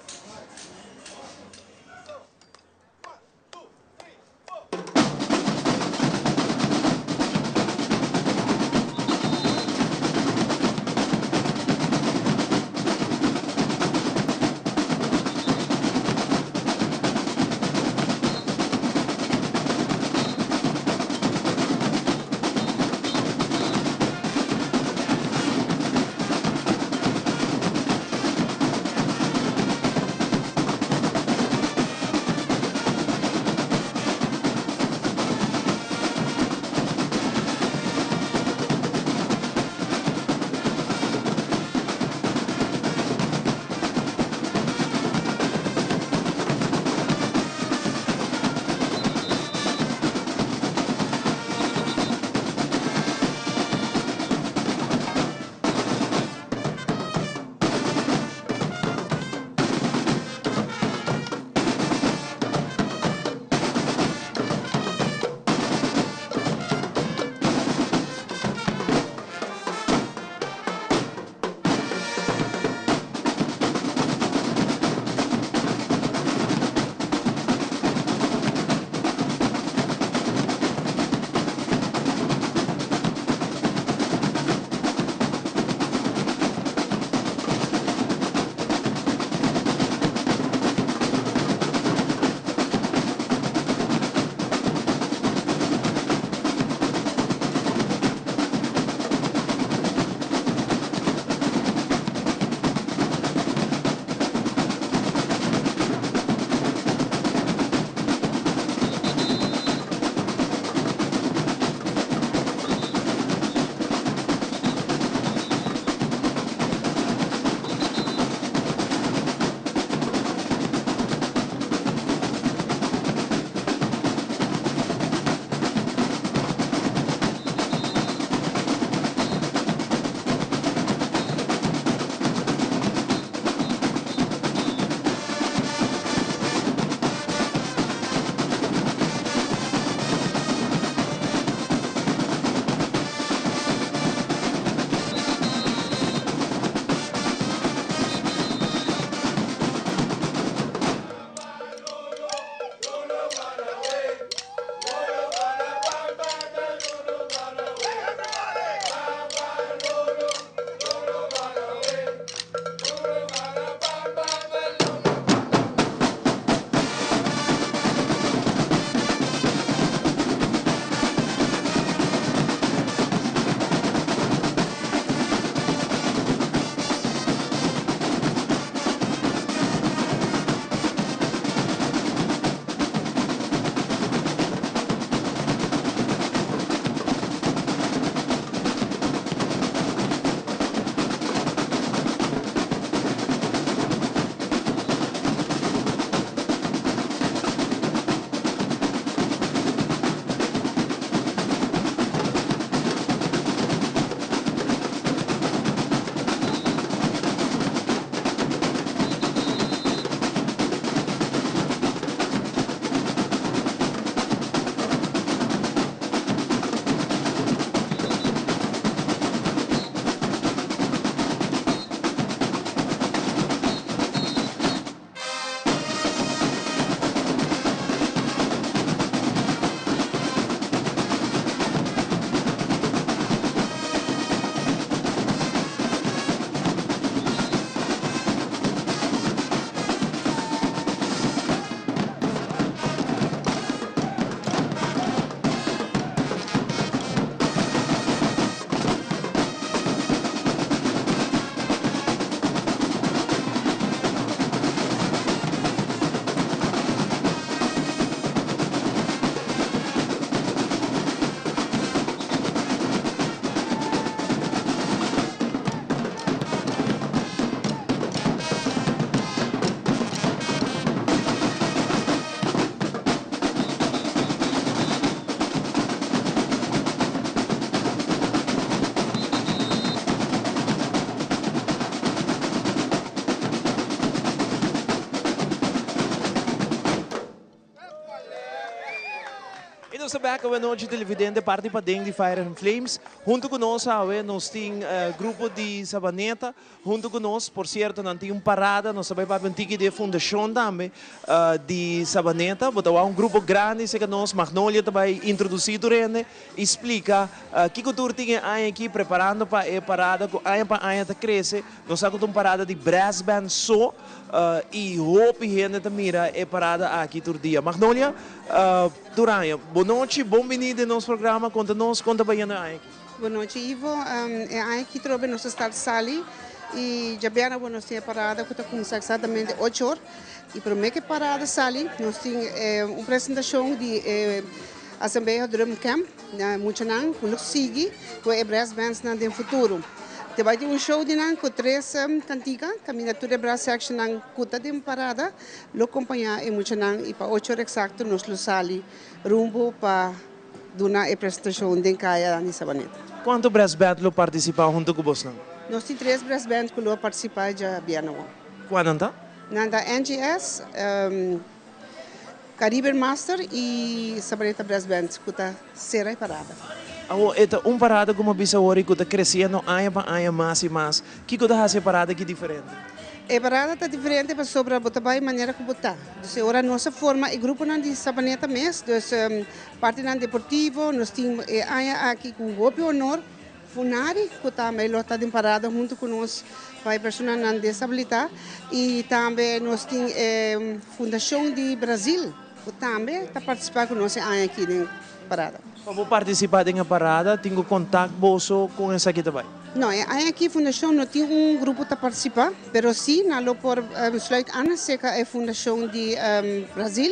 nos ta bek awe nochi televidente parti paden di Fire and Flames. Hunto cu nos awe nos tin grupo di Sabaneta hunto cu nos. Por cierto nan tin un parada, nos ta bay papia un tiki di e fundacion tambe di Sabaneta. Bo ta wak un grupo grandi cerca nos. Magnolia ta bay introduci tur hende y splica kico tur tin e aña aki preparando pa e parada cu aña pa aña ta crece. Nos sa cu ta un parada di brass band so y hopi hende ta mira e parada aki tur dia. Magnolia, tur aña. Bo nochi, bon bini den nos programa. Conta nos con ta bayendo e aña aki. Bo nochi Ivo. E aña aki trobe nos ta start sali y djabièrnè awor nos tin e parada cu ta cuminsa exactamente ocho or. Y prome cu e parada sali nos tin un presentacion di e Asamblea Drum Camp. Na muchanan ku lo sigui ku e brass bandsnan den futuro. Te bai tin un show di nan ku tres kantika kaminda tur e brass sectionnan ku ta den parada lo kompañá e muchanan i pa ocho ora eksakto nos lo sali rumbo pa duna e presentashon den kaya di Sabaneta. Kuantu brass band lo partisipá huntu ku bosnan? Nos tin tres brass band ku lo partisipá djabièrnè awor. Kua nan ta? Nan ta NGS. Caribbean Master y Sabaneta Brass Band cu ta cera e parada. Awor e ta un parada como a bisa awor y cu ta creciendo aña pa aña mas y mas. Kico ta haci e parada aki diferente? E parada ta diferente pasobra bo ta bay manera cu bo ta. Dus e ora nos a forma e gruponan di Sabaneta mes, dus partinan deportivo, nos tin e aña aki cu hopi honor Funari, ku tambe lo ta den parada huntu ku nos pa e personanan desabilitá. I tambe nos tin e Fundashon di Brazil ku tambe ta partisipá ku nos e aña aki den parada. Pa bo partisipá den e parada tin ku kontakt boso kon esaki ta bai? No, e aña aki Fundashon no tin un grupo ta partisipá, pero si nan lo por sluit aan aserka e Fundashon di Brazil.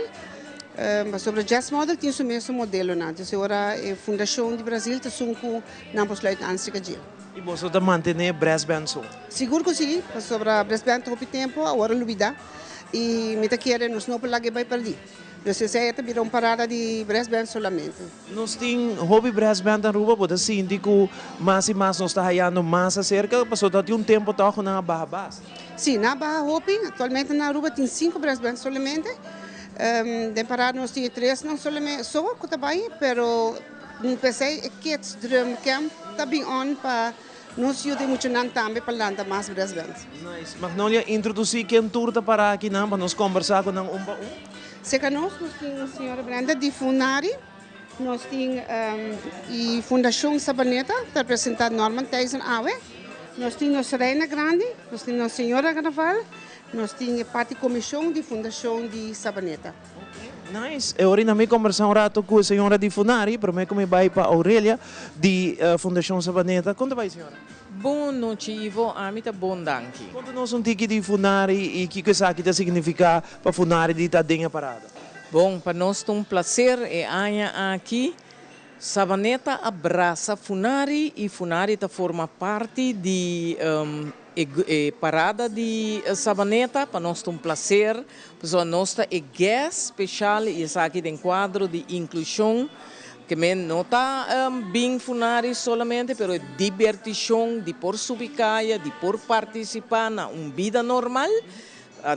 Pasobra Jazz Model tin su mesun modelonan, dus e ora e Fundashon di Brazil ta esun ku nan por sluit aan serka dje. I boso ta mantené brass band so? Sigur ku si, pasobra brass band hopi tempu awor a lubidá i mi ta kere nos no por laga e bai pèrdí. Dus esei e ta bira un parada di brass band solamente. Nos tin hopi brass band na Aruba, bo ta sinti ku mas i mas nos ta hayando mas aserka? Pasobra ta tin un tempu tòg ku nan a baha basta. Si, nan a baha hopi. Aktualmente na Aruba tin sinku brass band solamente. Den parada nos tin e tresnan solamente so ku ta bai, pero p'esei e Kids Drum Camp ta bin on pa nos yuda e muchanan tambe pa lanta mas brass bands. Nice. Magnolia, introdusí ken tur ta pará akinan pa nos kombersá ku nan un pa un. Serka nos, nos tin señora Brenda di Funari, nos tin e Fundashon Sabaneta ta representá Norman Thijssen awe, nos tin nos Reina Grandi, nos tin nos señora Carnaval, Nos tin e parti komishon di fundashon di Sabaneta. Nice. E ora mi kombersá un rato ku e señora di Funari, promé ku mi bai pa Aurelia di Fundashon Sabaneta. Kon ta bai señora? Bon nochi Ivo, ami ta bon danki. Konta nos un tiki di Funari i kiko esaki ta signifiká pa Funari di ta den e parada. Bon, pa nos ta un plaser e aña aki Sabaneta a brasa Funari i Funari ta forma parti di e parada di Sabaneta. Pa nos ta un placer, pasobra nos ta e guest special i esaki den cuadro di inclusion, ke men no ta bin Funari solamente, pero e diberticion di por subi caya, di por participa na un bida normal.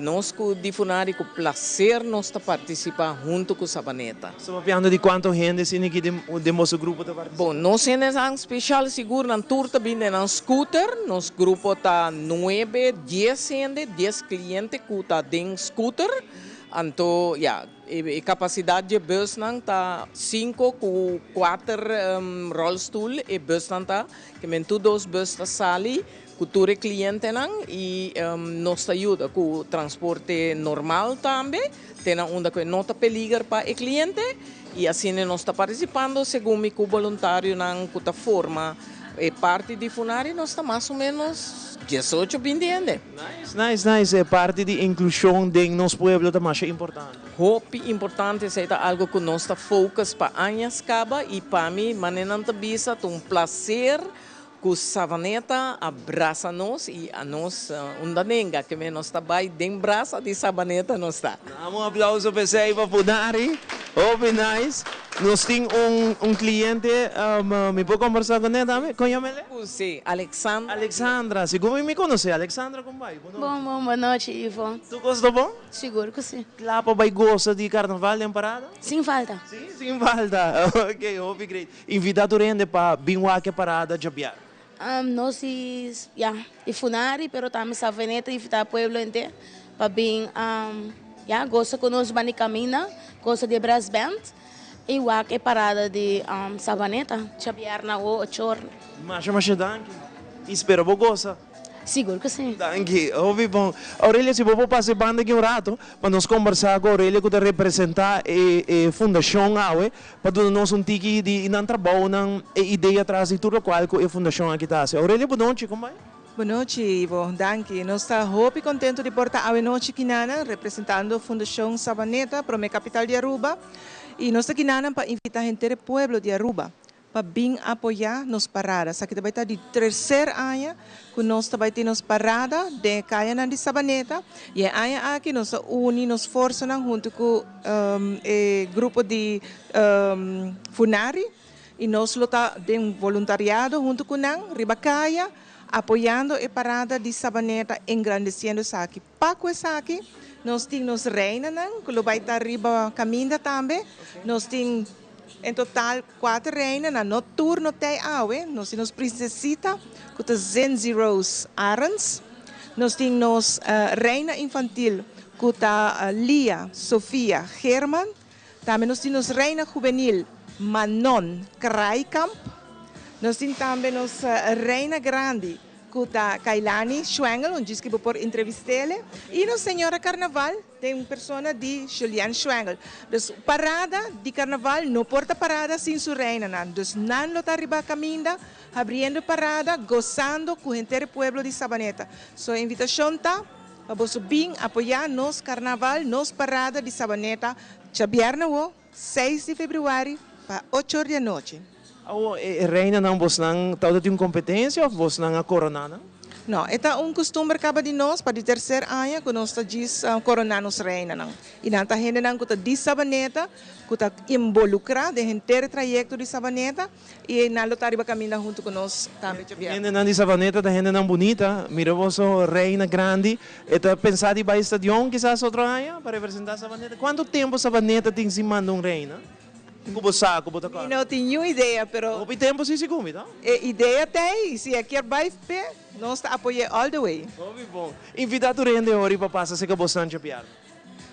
Nos ku di Funari ku placer nos ta participa hunto ku Sabaneta. Sta papiando di cuanto hende asina aki den boso grupo ta participa? Bon, nos hendenan special sigur nan tur ta bin den nan scooter. Nos grupo ta nuebe, dies hende, dies cliente ku ta den scooter. Anto ya, e capacidad dje busnan ta cinco ku cuater rolstoel e busnan ta, ke men tur dos bus ta sali. Ku tur e klientenan i nos ta yuda ku transporte normal tambe, te na unda ku e no ta peliger pa e kliente i asina nos ta partisipando segun mi ku boluntarionan ku ta forma e parti di Funari nos ta mas o menos diesocho binti hende. Nice, nice, nice. E parti di inklushon den nos pueblo ta masha importante. Hopi importante, esei ta algu ku nos ta focus pa añas kaba i pa mi manera nan ta bisa ta un plaser Ku Savaneta a brasa nos i a nos unda nenga ke men nos ta bai den brasa di Savaneta nos ta. Dam un aplauso p'esei pa Funari. Hopi nice. Nos tin un un cliente mi por combersa cu ne tambe? Con yama el? Si, Alexandra. Alexandra, sigur mi mi conoce. Alexandra con bai? Bo nochi. Bon bon, bo nochi Ivo. Tur cos ta bon? Sigur cu si. Cla pa bai goza di carnaval den parada? Sin falta. Si, sin falta. Ok, hopi great. Invita tur hende pa bin wak e parada djabiar. Nos di ya di Funari pero tambe Savaneta invita pueblo henter pa bin ya gosa ku nos banda di kaminda, gosa di e brass band i wak e parada di Savaneta djabièrnè awo ocho or. Masha masha danki i spera bo gosa. Sigur ku si. Danki, hopi bon. Aurelia si bo por pasa e banda aki un rato pa nos kombersá ku Aurelia ku ta representá e e fundashon awe pa duna nos un tiki di nan trabounan, e idea tras di tur lokual ku e fundashon aki ta hasi. Aurelia bo nochi, kon bai? Bo nochi Ivo, danki. Nos ta hopi kontentu di por ta awe nochi kinanan representando Fundashon Sabaneta, prome kapital di Aruba, i nos ta kinanan pa invita henter e pueblo di Aruba pa bin apoyá nos parada. Esaki ta bai ta di terser aña ku nos ta bai tin nos parada den e kayanan di Sabaneta i e aña aki nos a uni nos forsanan huntu ku e grupo di Funari i nos lo ta den voluntariado huntu ku nan riba kaya apoyando e parada di Sabaneta engrandesiendo esaki. Pa ku esaki nos tin nos reinanan ku lo bai ta riba kaminda tambe. Nos tin en total kuater reina, nan no tur no tei awe. Nos tin nos prinsesita ku ta Zinzi Rose Arends. Nos tin nos reina infantil ku ta Lia Sofia Geerman. Tambe nos tin nos reina hubenil Manon Kraaikamp. Nos tin tambe nos reina grandi Ku ta Kailani Schwengel, un djis ki bo por entrevist'ele, i nos señora Karnaval den persona di Julianne Schwengel. Dus parada di Karnaval no por ta parada sin su reinanan. Dus nan lo ta riba kaminda habriendo e parada, gosando ku henter e pueblo di Sabaneta. So e invitashon ta pa boso bin apoyá nos Karnaval, nos parada di Sabaneta djabièrnè awo, seis di febrüari pa ocho or di anochi. Awo e reinanan bosnan tabata tin un competencia of bosnan a corona nan? No, e ta un custumber caba di nos pa di tercer aña cu nos ta djis corona nos reinanan. Y nan ta hendenan cu ta di Sabaneta, cu ta involucra den henter e trayecto di Sabaneta y nan lo ta riba caminda hunto cu nos tambe djabièrnè. Hendenan di Sabaneta ta hendenan bunita. Mira boso reina grandi, e ta pensa di bay stadion kisas otro aña pa representa Sabaneta. Cuanto tempo Sabaneta tin sin manda un reina? Ku bo sa ku bo ta kòrda? Mi no tin niun idea, pero. Hopi tempu si si ku mi, to? E idea ta ei, i si e kier bai p'e, nos ta apoy'é all the way. Hopi bon. Invitá tur hende hori pa pasa serka bosnan djabièrnè.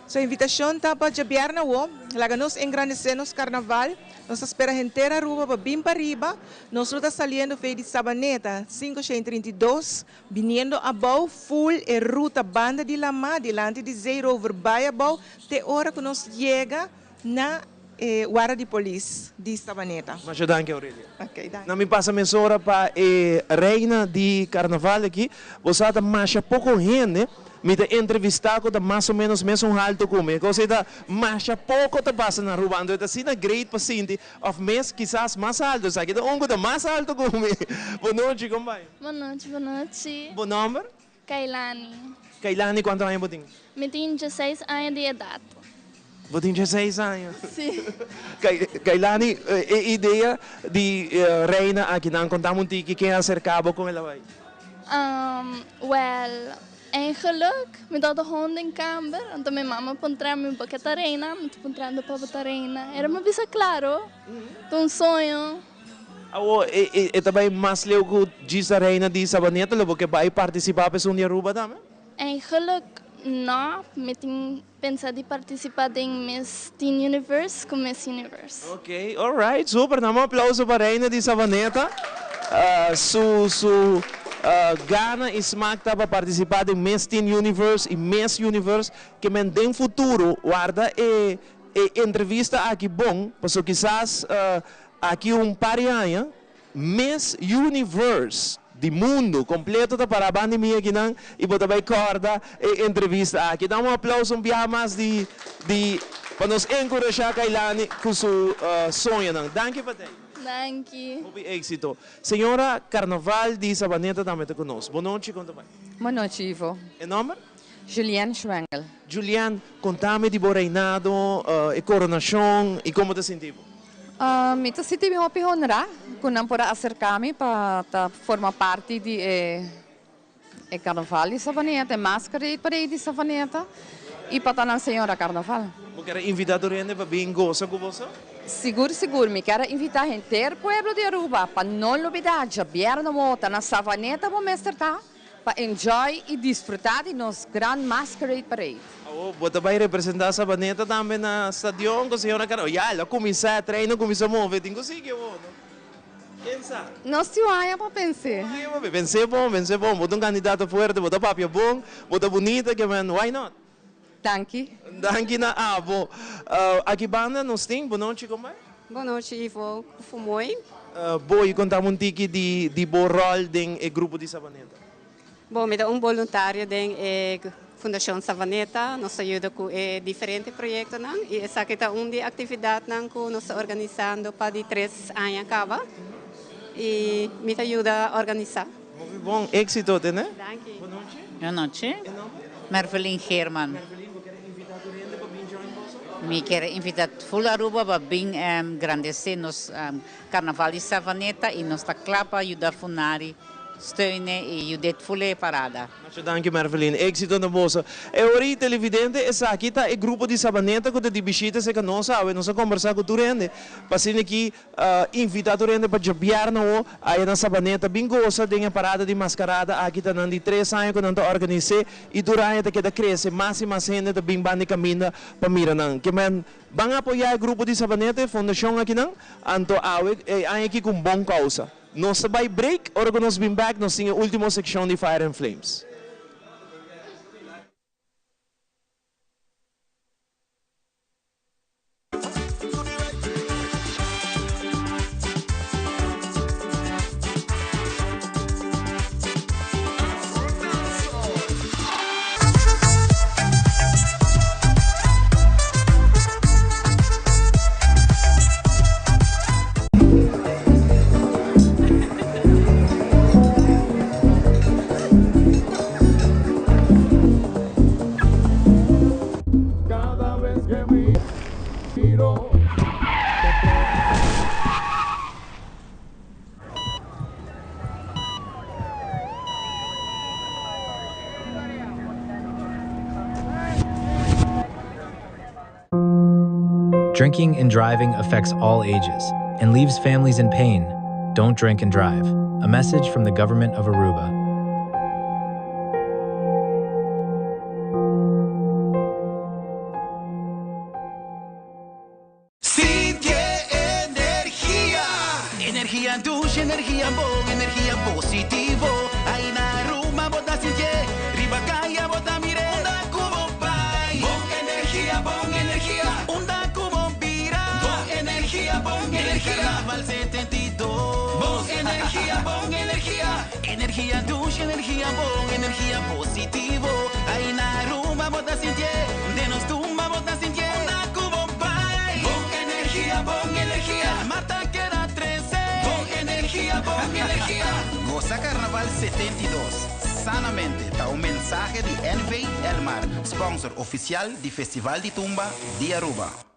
So invitashon ta pa djabièrnè awo. Laga nos engrandesé nos karnaval. Nos ta spera henter Aruba pa bin pariba. Nos lo ta saliendo fei di Sabaneta, 532, biniendo abou full e ruta banda di lamá, dilanti di Zeerover bai abou, te ora ku nos yega Na e warda di polis di Sabaneta. Masha danki Aurelia. Ok, danki. Na mi pasa mesora pa e reina di carnaval aki. Bo sa ta masha poco hende mi ta entrevista cu ta mas o menos mesun halto cu mi. E cosa ei ta masha poco ta pasa na Aruba. Anto e ta asina great pa sinti of mes kisas mas halto. Esaki ta un cu ta mas halto cu mi. Bo nochi, con bai? Bo nochi, bo nochi. Bo nomber? Kailani. Kailani kuantu aña bo tin? Mi tin dieseis aña di edat. Bo tin dieseis aña? Si. Kailani, e idea di reina akinan, konta mi un tiki ken a aserka bo kon el a bai? Wèl, eigenlijk mi tabata hon den kamber, anto mi mama a puntra mi bo ke ta reina, mi ta puntrando pa bo ta reina. Era mi bisa klaro, ta un soño. Awor e ta bai mas leu ku djis a reina di Sabaneta, lo bo ke bai partisipá pa esun di Aruba tambe? Eigenlijk no, mi tin pensa di partisipá den Miss Teen Universe ku Miss Universe. Ok, alright, super, dame un aplauso pa reina di Sabaneta. Su su gana i smak ta pa partisipá den Miss Teen Universe i Miss Universe, ke men den futuro warda e e entrevista aki bon, pasobra kisas Aki un par di aña, Miss Universe di mundu kompleto ta pará banda di mi akinan i bo ta bai kòrda e entrevista aki. Dam un aplauso un biaha mas di di pa nos enkurashá Kailani ku su soñonan. Danki pa tei. Danki. Hopi éksito. Señora Carnaval di Sabaneta tambe ta ku nos. Bon nochi, kon ta bai? Bon nochi, Ivo. E nòmber? Julienne Schwengel. Julienne, konta mi di bo reinado, e koronashon i kon bo ta sinti bo? Mi ta sinti mi hopi honrá ku nan por a aserká mi pa ta forma parti di e e karnaval di Savaneta, e masquerade parade di Savaneta i pa ta nan señora karnaval. Bo kier a invitá tur hende pa bin gosa ku boso? Sigur sigur, mi kier a invitá henter pueblo di Aruba pa no lubidá djabièrnè bo ta na Savaneta bo mester ta pa enjoy i disfrutá di nos gran masquerade parade. Awor bo ta bai representá Savaneta tambe na stadion ku señora Carol? Ya el a kuminsá, e trein a kuminsá move, tin ku sigui awor no? Ken sa? Nos tin un aña pa pens'é. Un aña pa pens'é. Pens'é bon, pens'é bon. Bo ta un kandidato fuerte, bo ta papia bon, bo ta bunita, ke men, why not? Danki. Danki na abo. Aki banda nos tin, bonochi kombai? Bonochi Ivo, ku mooi. Bo i konta mi un tiki di di bo ròl den e grupo di Savaneta. Bo, mi ta un boluntario den e Fundashon Savaneta. Nos ta yuda ku e diferente proyektonan i esaki ta un di e aktividatnan ku nos ta organisando pa di tres aña kaba i mi ta yuda organisá. Hopi bon, éksito tene. Danki. Bonochi. Bonochi. E nomber? Mervelin Geerman. Mervelin, bo kier invita tur hende pa bin join boso? Mi kier invita full Aruba pa bin grandece nos Carnaval di Savaneta y nos ta cla pa yuda Funari steune y yud'e full e parada. Masha danki Mervelin, éxito na boso. E ora y televidente esaki ta e grupo di Sabaneta cu ta di bishita cerca nos awe. Nos a combersa cu tur hende pa asina aki invita tur hende pa djabièrnè awo aya na Sabaneta bin gosa den e parada di mascarada aki ta nan di tres aña cu nan ta organis'e y tur aña ta keda crece mas y mas hende ta bin banda e caminda pa mira nan. Ke men Ban apoyá e grupo di Sabaneta, e fundashon akinan, anto awe e aña aki ku un bon kousa. Nos ta bai break, ora ku nos bin bèk nos tin e último sekshon di Fire and Flames. Drinking and driving affects all ages and leaves families in pain. Don't drink and drive. A message from the government of Aruba. Sinti e energia! Energia dushi, energia bon, energia positivo. Ai na Aruba bo ta sintié, riba kaya bo ta mir'é. Unda ku bo bai, bon energia, bon energia. Unda ku bo bira, bon energia, bon energia. Den Carnaval 72, bon energia, bon energia. Energia dushi, energia bon, energia positivo. Ai na Aruba bo ta sintié, den nos tumba bo ta sintié. Unda ku bo bai, bon energia, bon energia. Marta keda trese, bon energia, bon energia. Gosa Carnaval 72, sanamente ta un mensahe di NV Elmar, sponsor oficial di Festival di Tumba di Aruba.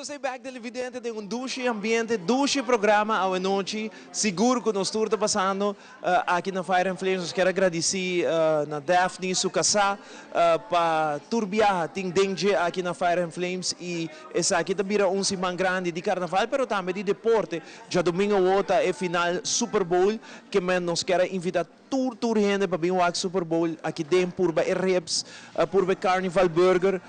nos ta bek televidente den un dushi ambiente, dushi programa awe nochi. Sigur cu nos tur ta pasando aki na Fire and Flames. Nos kier a gradici na Daphne su casa pa tur biaha tin den dje aki na Fire and Flames y esaki ta bira un siman grandi di carnaval pero tambe di deporte. Djadomingo awo ta e final Super Bowl ke men nos kier a invita Tur tur hende pa bin wak Super Bowl aki den purba e ribs, purba e Carnival Burger,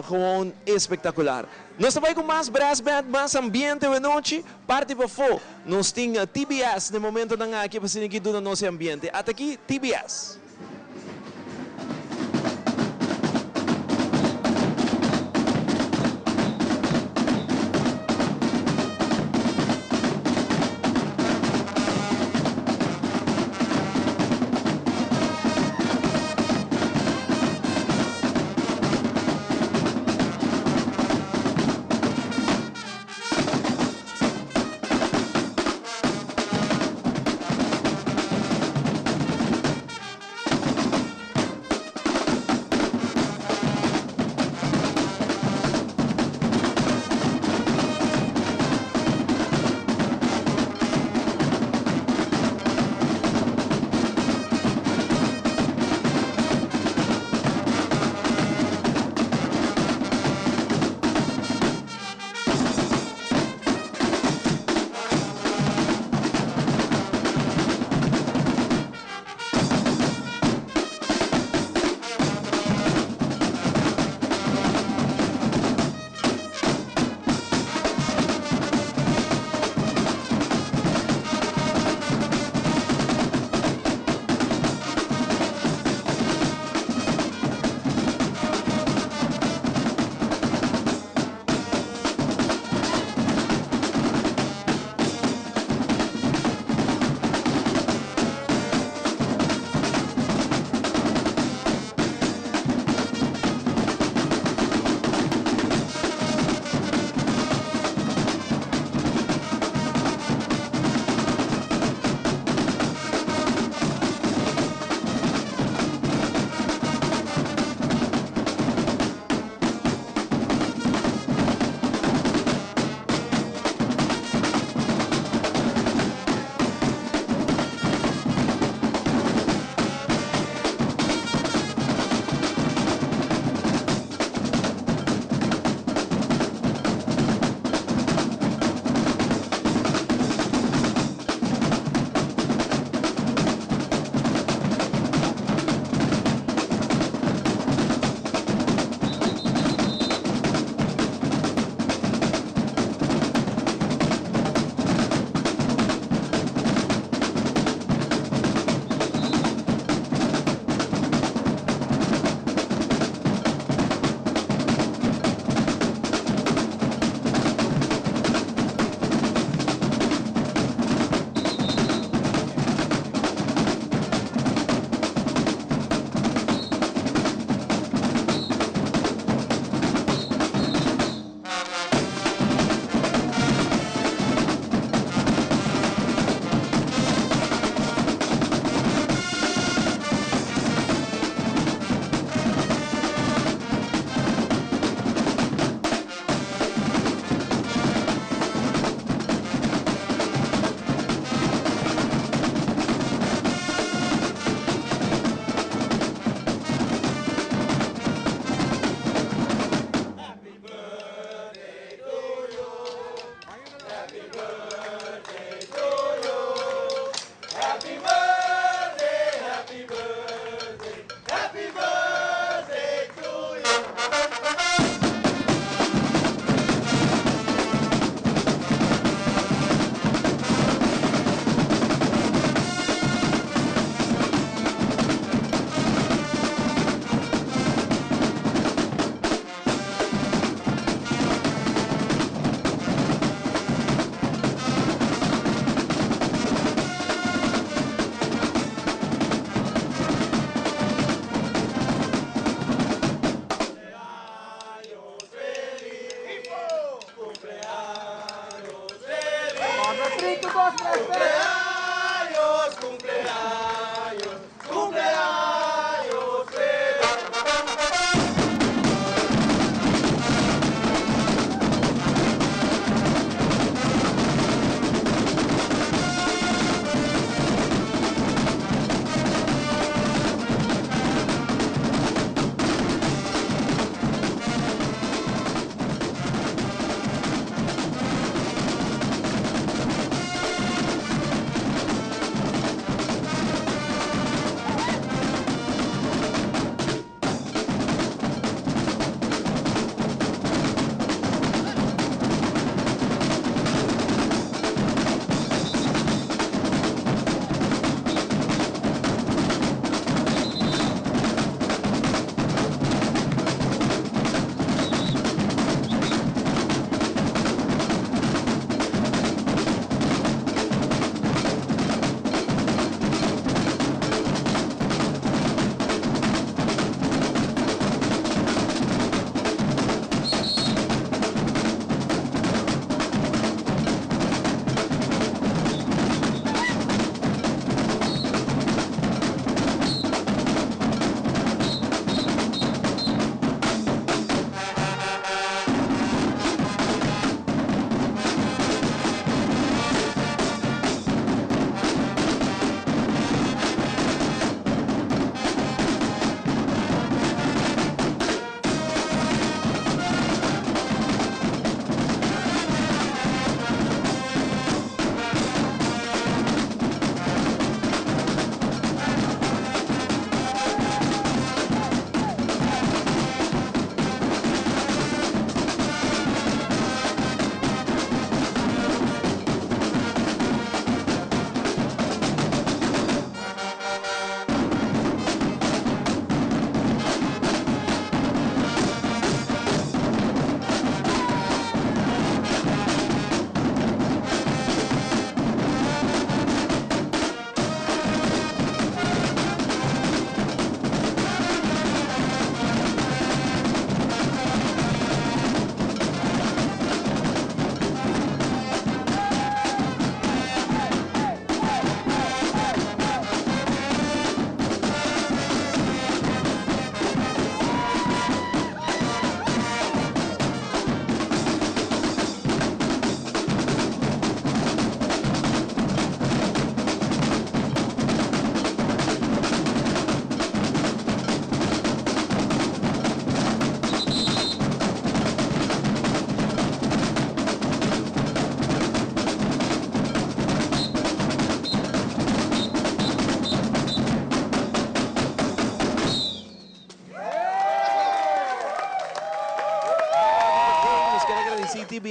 gewoon espectacular. Nos ta bai cu mas brass band, mas ambiente awe nochi, parti pafo nos tin TBS na e momentonan aki pa asina ki duna nos e ambiente. Ata aki TBS.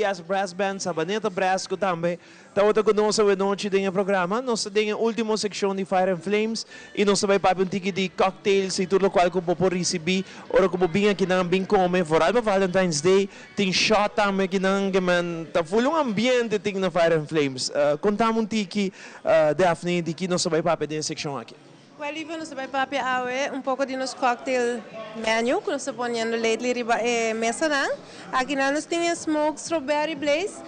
SBS Brass Band, Sabaneta Brass ku tambe tabata ku nos awe nochi den e programa. Nos ta den e ultimo sekshon di Fire and Flames i nos ta bai papia un tiki di cocktails i tur lokual ku bo por risibí ora ku bo bin akinan bin kome. Vooral pa Valentine's Day tin shot tambe akinan ke men ta ful un ambiente tin na Fire and Flames. Konta mi un tiki Daphne di ki nos ta bai papia den e sekshon aki. Well Ivo, nos ta bai papia awe un poko di nos cocktail menu ku nos ta poniendo lately riba e mesanan. Akinan nos tin e smoked strawberry blaze.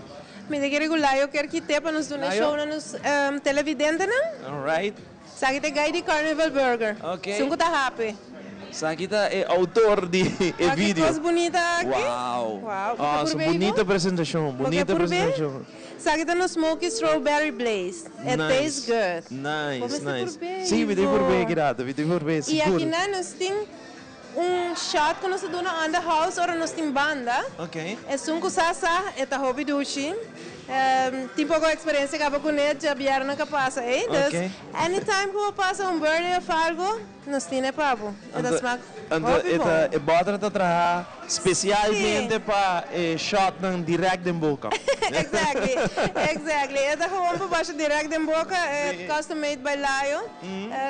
Mi ta kere ku Layo kier kite pa nos duna e show na nos televidentenan. Alright. Esaki ta e guy di Carnival Burger. Ok. Esun ku ta happy. Esaki ta e autor di e video. Wak e kos bunita aki. Wow. Wow. Bo ke purbe Ivo? Bunita presentashon. Bo ke Bunita purbe? presentashon. Esaki ta nos smoky strawberry blaze. It tastes good. Nice, Bo mester nice. purbe, Sí, mi tin Ivo. purbe ki rato, mi tin purbe, I sigur. akinan nos tin un shot ku nos ta duna on the house ora nos tin banda. Ok. Esun ku sa sa, e ta hopi dushi. Tin poko eksperensia kaba kuné djabièrnè ka pasa ei. Dus Ok. anytime ku bo pasa un birthday òf algu, Nos tin e pa bo. E ta smak Anto hopi e bon. ta e bòter ta traha spesialmente pa e shòtnan dirèkt den boka. Exactly, exactly. E ta gewoon pa basha dirèkt den boka. E custom made by Layo.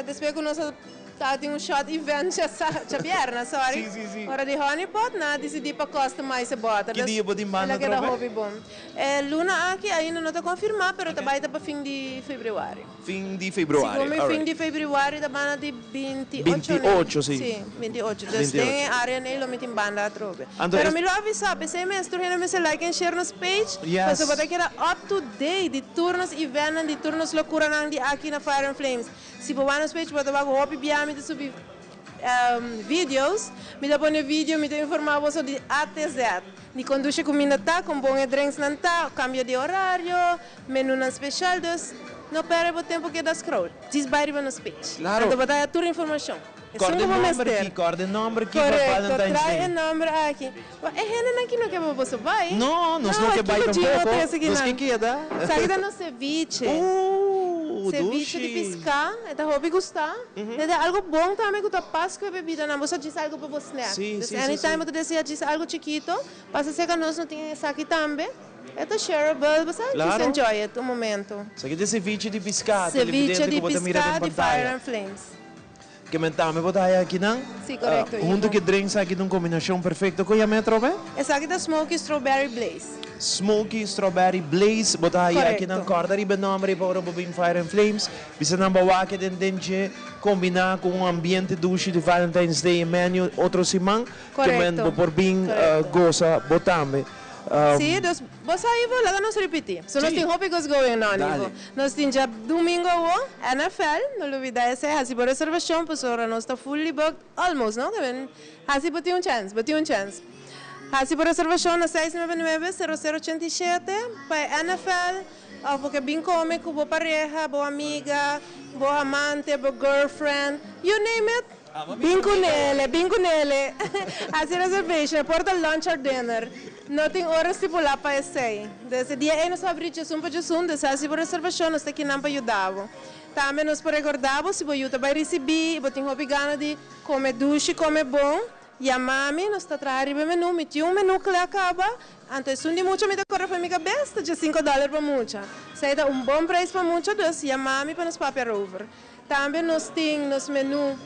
Despues ku nos a tabatin un shòt event djabièrnè, sorry. Ora di Honey Pot nan a disidí pa customize e bòter. Ki dia bo tin banda El a keda atrobe? hopi bon. E luna aki ainda no ta konfirmá pero ta bai ta pa fin di febrüari. Fin di februari. Segun mi fin di februari ta banda di 28 ne? 28 si. Si, 28. Dus den e area nei lo mi tin banda atrobe. Anto Pero es. mi lo avisa, p'esei mes tur hende mester like en share nos page, Yes. pasobra bo ta keda up to date di tur nos eventnan, di tur nos lokuranan di aki na Fire and Flames. Si bo wak nos page bo ta wak hopi bia mi ta subi videos, mi ta pone video, mi ta informa boso di A te Z, di kon dushe kuminda ta, kon bon e drinksnan ta, kambio di orario, Menunan special dus no perde bo tempo keda scroll. Djis bai riba nos page. Claro. Anto bo ta haya tur informacion. Esun Corda ku e bo nomber mester. ki, corda e nomber ki pa Correcto, Valentine's trae Day. e nomber aki. Bo e hendenan ki no ke pa boso bai. No, nos no ke bai kiko Gino tampoco. trece Nos kinan? ke keda. Esaki ta nos ceviche. Ceviche di Dushi. pisca, e ta hopi gusta. E ta algo bon tambe ku ta pas ku e bebidanan. Bo sa djis algo pa bo snack. Si, Dus si, si, anytime si. bo ta desea djis algo chikito, pasa cerca nos, no tin esaki tambe. E ta shareable, bo sa? Just Claro. enjoy it un momento. Esaki ta ceviche di piská, Ceviche televidente di ku bo ta mira piská den di Fire pantaya. and Flames. Ke men tambe bo ta haya akinan. Si, korekto, Ah, huntu Ivo. ku e drinks aki ta un kombinashon perfekto. Kon yama e atrobe? Esaki ta Smoky Strawberry Blaze. Smoky Strawberry Blaze bo ta haya akinan. Korekto. Kòrda riba e nòmber ei pa ora bo bin Fire and Flames. Bisa nan bo wak den den dje kombiná ku un ambiente dushi di Valentine's Day e menu otro siman. Ke men Korekto. bo por bin Korekto. gosa bo tambe. Sí, dus bo sa Ivo, laga nos ripití. So nos Sí. tin hopi kos going on, Ivo. Dale. Nos tin djadumingo awo, NFL, no lubidá esei, hasi bo reservashon pasobra nos ta fully booked, almost, no? Ke men hasi bo tin un chèns, bo tin un chèns. Hasi bo reservashon na 699 00 87 pa e NFL òf bo ke bin kome ku bo pareha, bo amiga, bo amante, bo girlfriend, you name it, Bin ku nele, bin ku nele. Hasi reservation, e por ta lunch or dinner. No tin ora stipulá pa esei. Des e dia ei nos ta habrí djesun pa djesun, des hasi bo reservashon, nos ta kinan pa yuda bo. Tambe nos por rekordá bo si bo yu ta bai risibí i bo tin hopi gana di kome dushi, kome bon, yama mi, nos ta traha riba e menú. Mi tin un menú kla kaba, anto esun di mucha mi ta kore for mi kabes, ta djesinku dòler pa mucha. Esei ta un bon preis pa mucha, dus yama mi pa nos papia erover. Tambe nos tin nos menu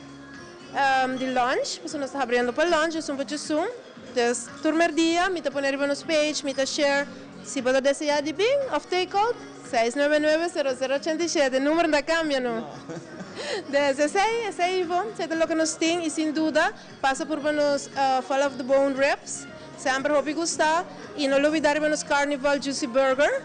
di lunch, pasobra nos ta habriendo pa lunch, esun pa djesun. Dus tur merdia mi ta pone riba nos page, mi ta share si bo ta desea di bin of take out, 699 00 87, number no ta cambia no. Dus esey, esey Ivo, esey ta loke nos tin y sin duda pasa purba nos Fall of the Bone ribs, semper hopi gusta y no lubida riba nos Carnival Juicy Burger,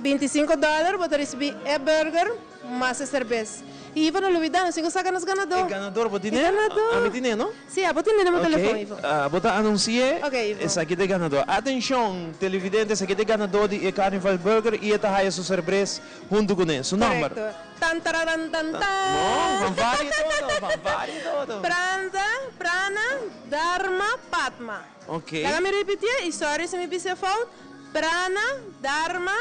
25 dollar bo ta ricibi e burger. Mas e serbes. I Ivo no lubida, nos tin ku saka nos ganadó. E ganador bo tine? E ganadó. Ami tine, no? Sí, abo tine den bo telefon, Ivo. Ok, bo ta anunsi'é. Ok, Ivo. Esaki ta e ganadó. Atenshon, televidente, esaki ta e ganadó di e Carnival Burger i e ta haya su serbes huntu kuné. Su nòmber? Korekto. Tan tararan tan tan. No, fanfari e todo, fanfari e todo. Pranda, Prana, Dharma, Padma. Ok. Laga mi ripitié i sorry si mi bis'é fout. Prana, Dharma,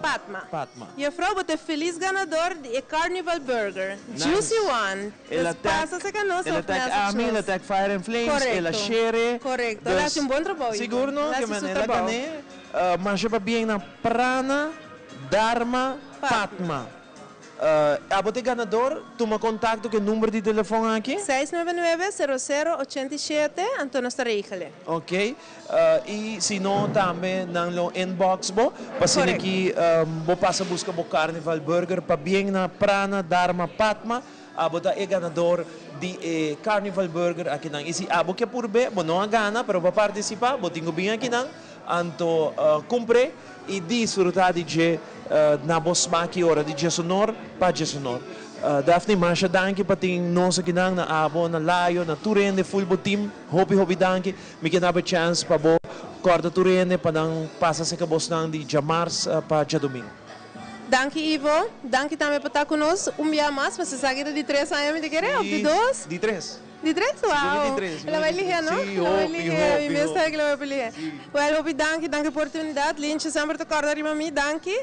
Padma. Padma. Juffrouw, bo ta e felis ganador di e Carnival Burger. Nice. Juicy one. El a Dus tag, pasa serka nos el a of tag message ami, el a nos. tag Fire and Flames, el a Correcto. shere. Correcto. El a Dus, haci un bon trabou, Ivo. Sigur no, El a ke haci men su el a trabou. gané. Masha pabien na Prana Dharma Padma. Abo ta e ganador, tuma contacto cu e number di telefon aki. 699 00 87, anto nos ta regele. Ok, y si no tambe nan lo inbox bo pa asina ki bo pasa busca bo Carnival Burger. Pabien na Prana Dharma Padma. Abo ta e ganador di e Carnival Burger akinan. Y si abo ke purbe, bo no a gana, pero bo a participa, bo tin cu bin akinan, anto cumpr'e y disfruta di dje na bo smak y ora di djesonor pa djesonor. Daphne, masha danki pa tin nos akinan, na abo, na Layo, na tur hende, full bo team. Hopi, hopi danki. Mi ke daba e chance pa bo corda tur hende pa nan pasa cerca bosnan di djamars pa djadomingo. Danki Ivo, danki tambe pa ta ku nos un bia mas, pasobra esaki ta di tres aña mi ta kere, of di dos? Di tres. Di tres? Wow! Di tres. El a bai lihe no? Si, hopi, hopi, Mi mes sabi ku el a bai hopi lihe. Well, hopi danki, danki pa oportunidat. Lincho semper ta kòrda riba mi, danki.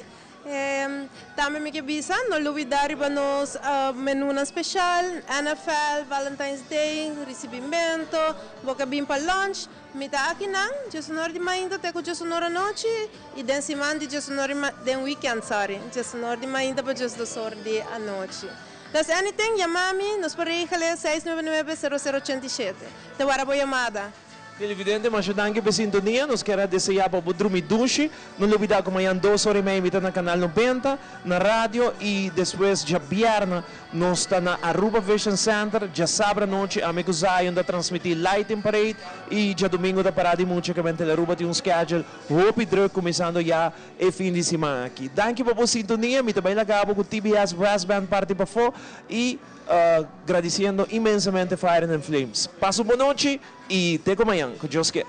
Tambe mi ke bisa, no lubida riba nos menunan speshal, NFL, Valentine's Day, risibimento, bo ke bin pa lunch. Mi ta akinan, djesunor di mainta te ku djesunor anochi i den siman di djesunor di den weekend, sorry, djesunor di mainta pa djesdosor di anochi. Dus anything, yama mi, nos por regel e 699 00 87. Te wara bo yamada. Televidente, masha danki pa e sintonia. Nos kier a desea pa bo drumi dushi. No lubida ku mañan dos ora i mei mi ta na Canal 90 na radio i despues djabièrnè Nos ta na Aruba Vision Center, djasabra anochi ami cu Zion ta transmiti Lighting Parade y djadomingo ta parada di mucha ke Telearuba tin un schedule hopi druk cuminsando ya e fin di siman aki. Danki pa bo sintonia, mi ta bay laga bo cu TBS Brass Band parti pafo y gradiciendo inmensamente Fire and Flames. Pasa un bon nochi y te cu mañan cu Dios kier.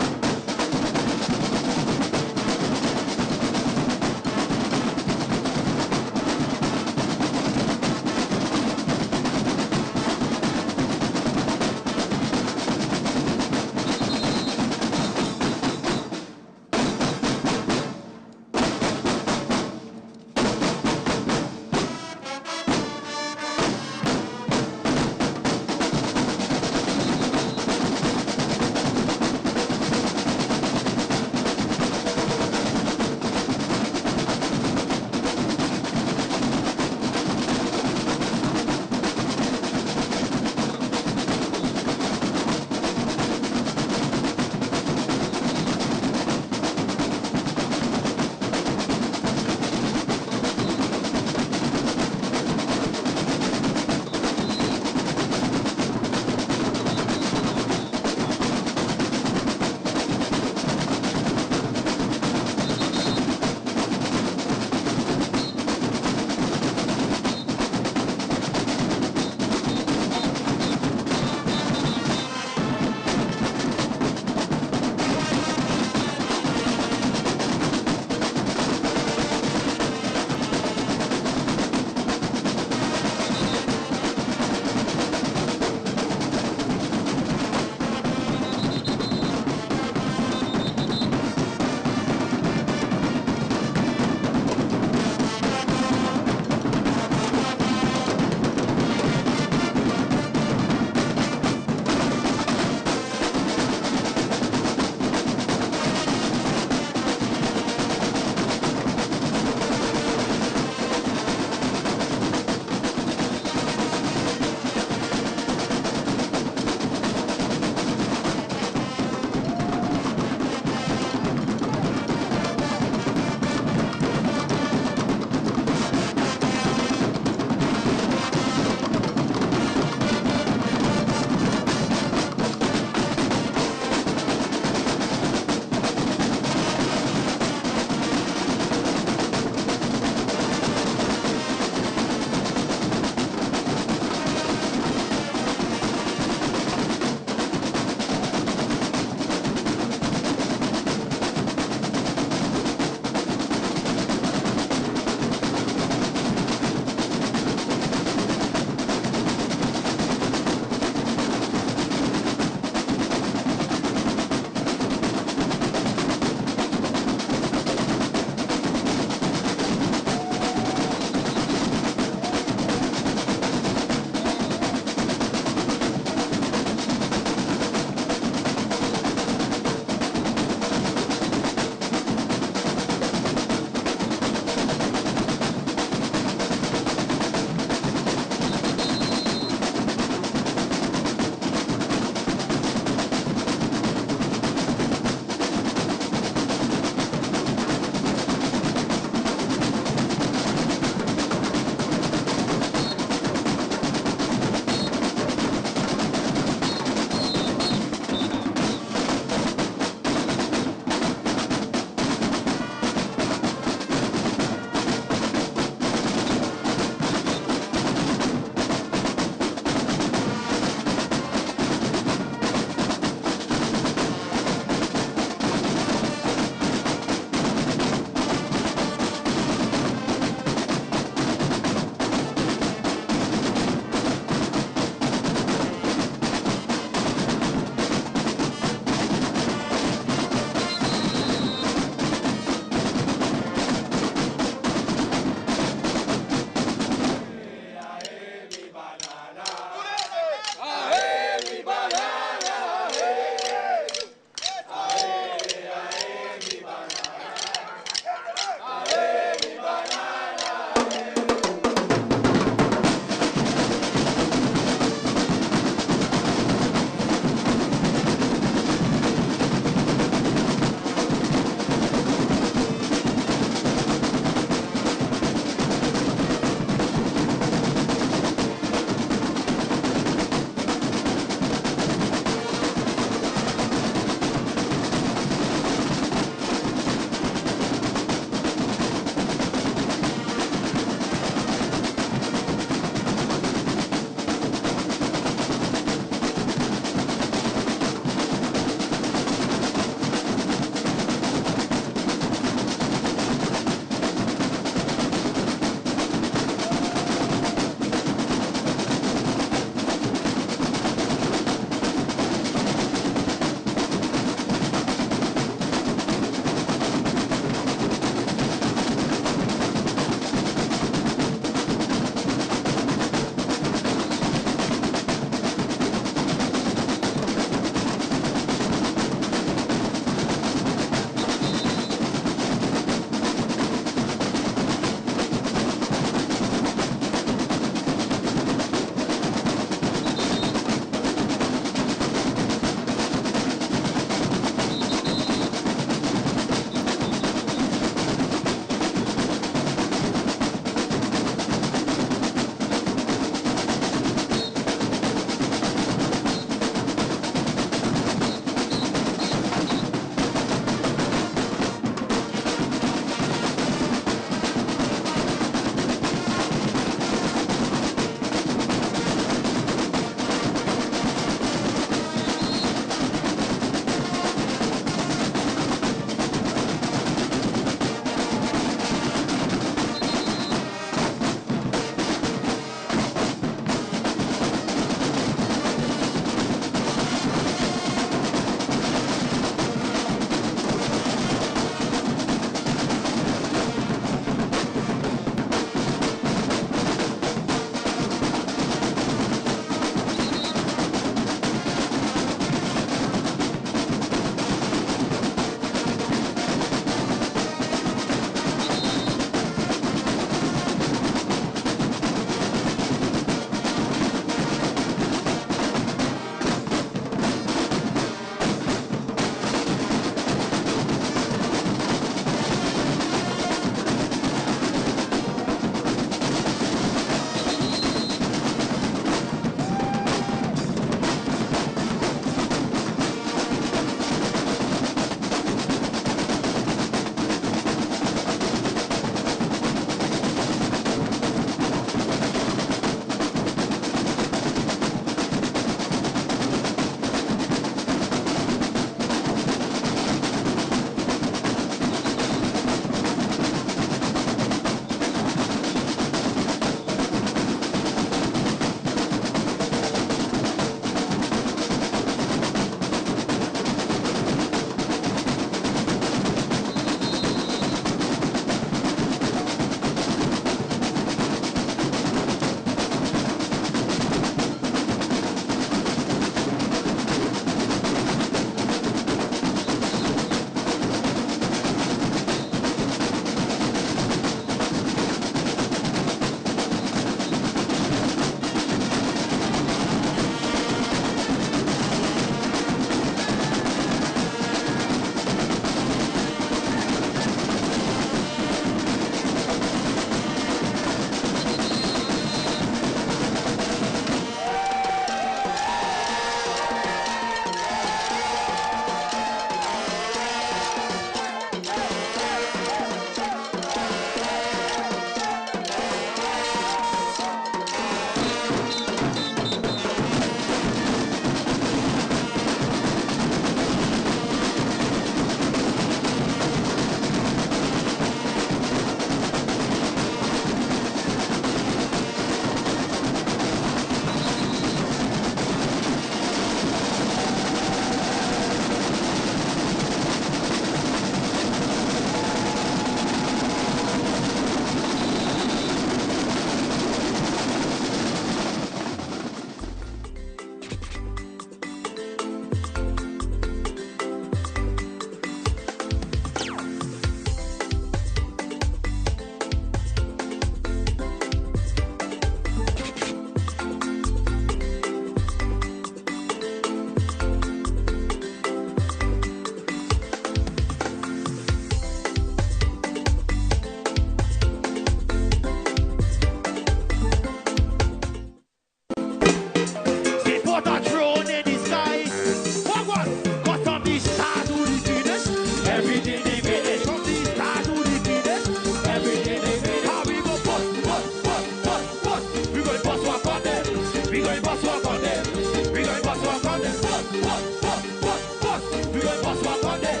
Everything they finish. From the start to the finish. Everything they finish. How we go bust, bust, bust, bust, bust. We go bust one on them. We go bust one on them. We go bust one on them. Bust, bust, bust, bust, bust. We go bust one on them.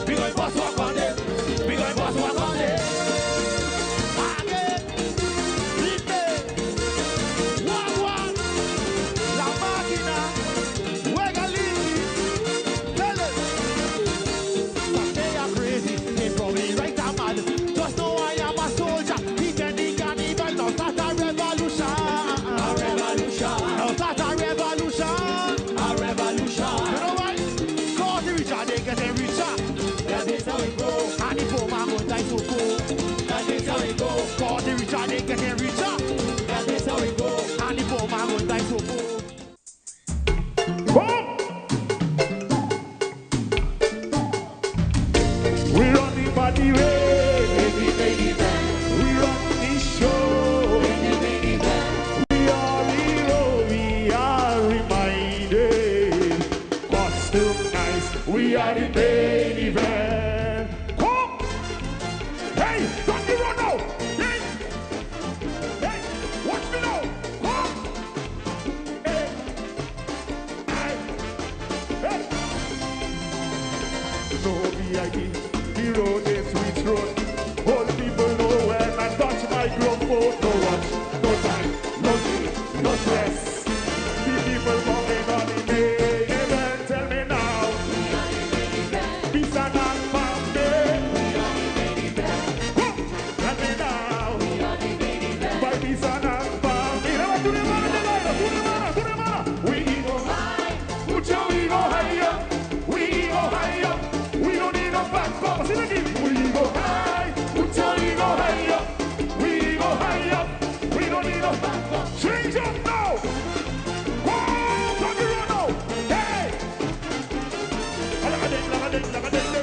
We go bust one on them. We go bust one on them. Again. Dime. One, one. La máquina. Juega limpio. Tell it. Cause they are crazy, they probably right or mad. Just know I am a soldier, pretending cannibal. Now start a revolution. A revolution. Now start a revolution. A revolution. You know why? Cause the richer they getting richer. That is how it go. And the poor man gon' die so poor. That is how it go. Cause the richer they getting richer. That is how it go. And the poor man gon' die so poor. We run the body way, baby, baby, We run the show. We are hero, we are reminded. Costume nice, we are the main event. Come! Hey, don't you run now! Hey! Hey, watch me now! Come! Hey! Hey! Hey! No VIP, the road is sweet road. All people know when I touch microphone.